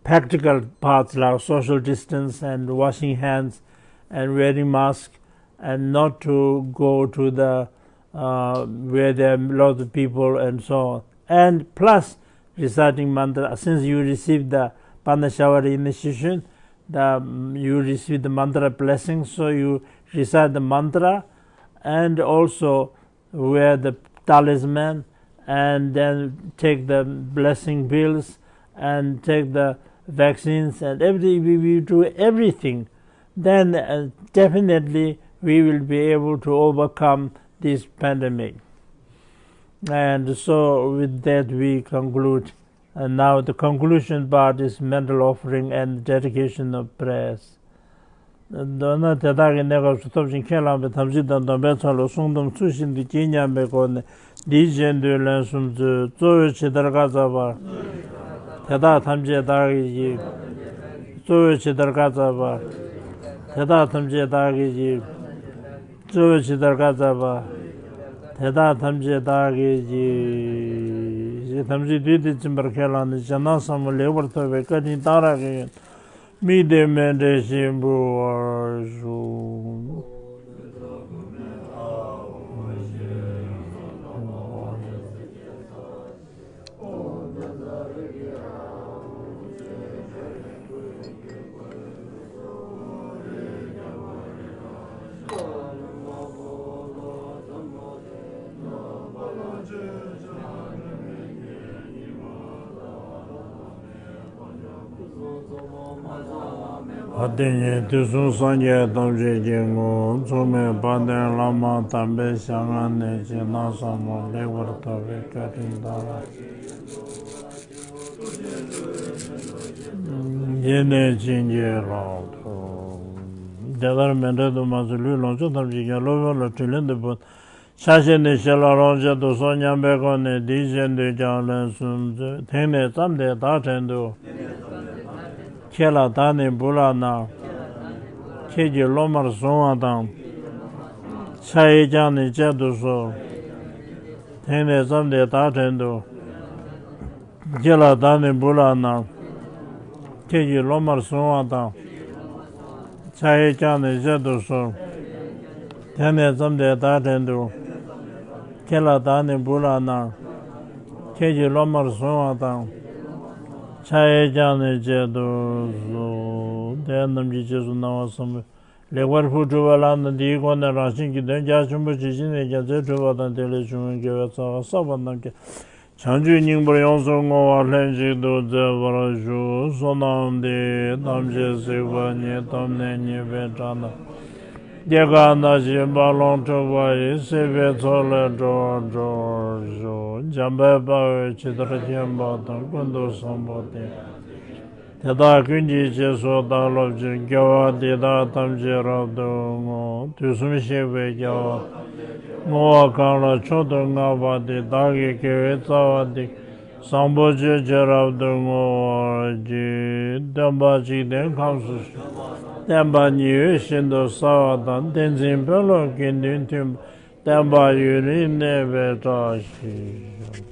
practical parts like social distance and washing hands and wearing masks and not to go to the uh, where there are lots of people and so on. And plus, reciting mantra, since you receive the Panashavara initiation, the, you receive the mantra blessing, so you recite the mantra and also wear the talisman and then take the blessing pills and take the vaccines and everything. We, we do everything, then uh, definitely we will be able to overcome this pandemic. And so, with that, we conclude. And now, the conclusion part is mental offering and dedication of prayers. མདོར་ན་དེ་དག་གི་གནས་སྐབས་སུ་ཐོབ་ཅིང་ཁས་བླངས་པའི་དམ་ཚིག་དང་སྡོམ་པའི་ཚོགས་ལ་བསྲུང་སྡོམ་ཚུལ་བཞིན་དུ་བགྱི་སྙམ་པའི་སྒོ་ནས་འདིའི་རྗེས་ཟློས་ལན་གསུམ་མཛོད། གཙོ་བོས་ཇི་ལྟར་བཀའ་སྩལ་པ། དེ་དག་ཐམས་ཅད་བདག་གིས་བགྱི། གཙོ་བོས་ཇི་ལྟར་བཀའ་སྩལ་པ། དེ་དག་ཐམས་ཅད་བདག་གིས་བགྱི། གཙོ་བོས་ཇི་ལྟར་བཀའ་སྩལ་པ། དེ་དག་ཐམས་ཅད་བདག་གིས་བགྱི། ཞེས་དམ་ཚིག་བསྡུས་ཏེ་འཛིན་པར་ཁས་བླངས་ནས་རྗེས་གནང་ཟབ་མོ་ལེགས་པར་ཐོབ་པའི་བཀའ་དྲིན་གཏང་རག་གི་ཡོན་དམིགས་ཏེ་མཎྜལ་ཞིག་འབུལ་བར་ཞུ། དེ་ཉིད་དུས་གསུམ་སངས་རྒྱས་ཐམས་ཅད་ཀྱི་ངོ་བོ་མཚུངས་མེད་དཔལ་ལྡན་བླ་མ་དམ་པའི་ཞལ་སྔ་ནས་རྗེས་གནང་ཟབ་མོ་ལེགས་པར་ཐོབ་པའི་བཀའ་དྲིན་དང་། ཡེ་ནས་བྱིན་གྱིས་བརླབ་ཏུ། དེ་ལྟར་མཎྜལ་དུ་མ་ཚུད་ལུས་ལོངས་སྤྱོད་ཐམས་ཅད་ཀྱང་སློབ་དཔོན་ལ་དྲིན་ལན་དུ་ཕུལ། ཕྱག་བཞེས་ནས་ཞི་ལ་རོགས་བྱེད་དུ་གསོལ་སྙམ་པའི་སྒོ་ནས་འདིའི་རྗེས་ཟློས་ཀྱང་ལན་གསུམ་མཛོད། དེང་ནས་བརྩམས་ཏེ་བདག་བྲན་དུ། ཁྱེད་ལ་བདག་ནི་འབུལ་ལགས་ན། ཁྱེད་ཀྱིས་སློབ་མར་བཟུང་བ་དང་། ཕྱག་གཡས་བརྐྱངས་ནས་བཅད་དུ་གསོལ། དེང་ནས་བརྩམས་ཏེ་བདག་བྲན་དུ། ཁྱེད་ལ་བདག་ནི་འབུལ་ལགས་ན། ཁྱེད་ཀྱིས་སློབ་མར་བཟུང་བ་དང་། ཕྱག་གཡས་བརྐྱངས་ནས་བཅད་དུ་གསོལ། དེང་ནས་བརྩམས་ཏེ་བདག་བྲན་དུ། ཁྱེད་ལ་བདག་ནི་འབུལ་ལགས་ན། ཁྱེད་ཀྱིས་སློབ་མར་བཟུང་བ་དང་། ཕྱག་གཡས་བརྐྱངས་ནས་བཅད་དུ་གསོལ། དེ་རྣམས་ཀྱི་རྗེས་སུ་གནང་བ་ཟབ་མོ་ལེགས་པར་ཕུལ་གྲུབ་པ་ལགས་ན། འདིའི་སྒོ་ནས་རང་གཞན་གྱི་དོན་རྒྱ་ཆེན་པོ་ཇི་བཞིན་ནས་ཀྱང་མཛད་གྲུབ་པ་དང་། དེ་ལས་བྱུང་བའི་དགེ་བའི་རྩ་བ་བསགས་པ་རྣམས་ཀྱང་བྱང་ཆུབ་སྙིང་པོར་ཡོངས་སུ་བསྔོ་བ་ལྷན་ཅིག་ཏུ་མཛད་པར་ཞུ། བསོད་ནམས་འདི་ཡིས་ཐམས་ཅད་གཟིགས་པ་ཉིད། ཐོབ་ནས་ཉེས་པའི་དགྲ་རྣམས། སྐྱེ་རྒ་ན་འཆིའི་རྦ་ཀློང་འཁྲུགས་པ་ཡི། སྲིད་པའི་མཚོ་ལས་སྒྲོལ་བར་སྒྲོལ་ཞིང་། འཇམ་དཔལ་དཔའ་བོས་ཇི་ལྟར་མཁྱེན་པ་དང་། ཀུན་ཏུ་བཟང་པོ་དེ་དེ་དག་ཀུན་གྱི་རྗེས་སུ་བདག་སློབ་ཅིང་། དགེ་བ་འདི་དག་ཐམས་ཅད་རབ་ཏུ་བསྔོ། དུས་གསུམ་གཤེགས་པའི་རྒྱལ་བ་བསྔོ་བ་གང་ལ་མཆོག་ཏུ་བསྔགས་པ་དེ། བདག་གི་དགེ་བའི་རྩ་བ་འདི། བཟང་པོ་སྤྱོད་ཕྱིར་རབ་ཏུ་བསྔོ་བར་བགྱི། སྟོན་པ་འཇིག་རྟེན་ཁམས་སུ་བཞུགས། བསྟན་པ་ཉི་འོད་བཞིན་དུ་གསལ་བ་དང་། བསྟན་འཛིན་དཔོན་སློབ་དགེ་འདུན་མཐུན་པ། བསྟན་པ་ཡུན་རིང་གནས་པའི་བཀྲ་ཤིས་ཤོག།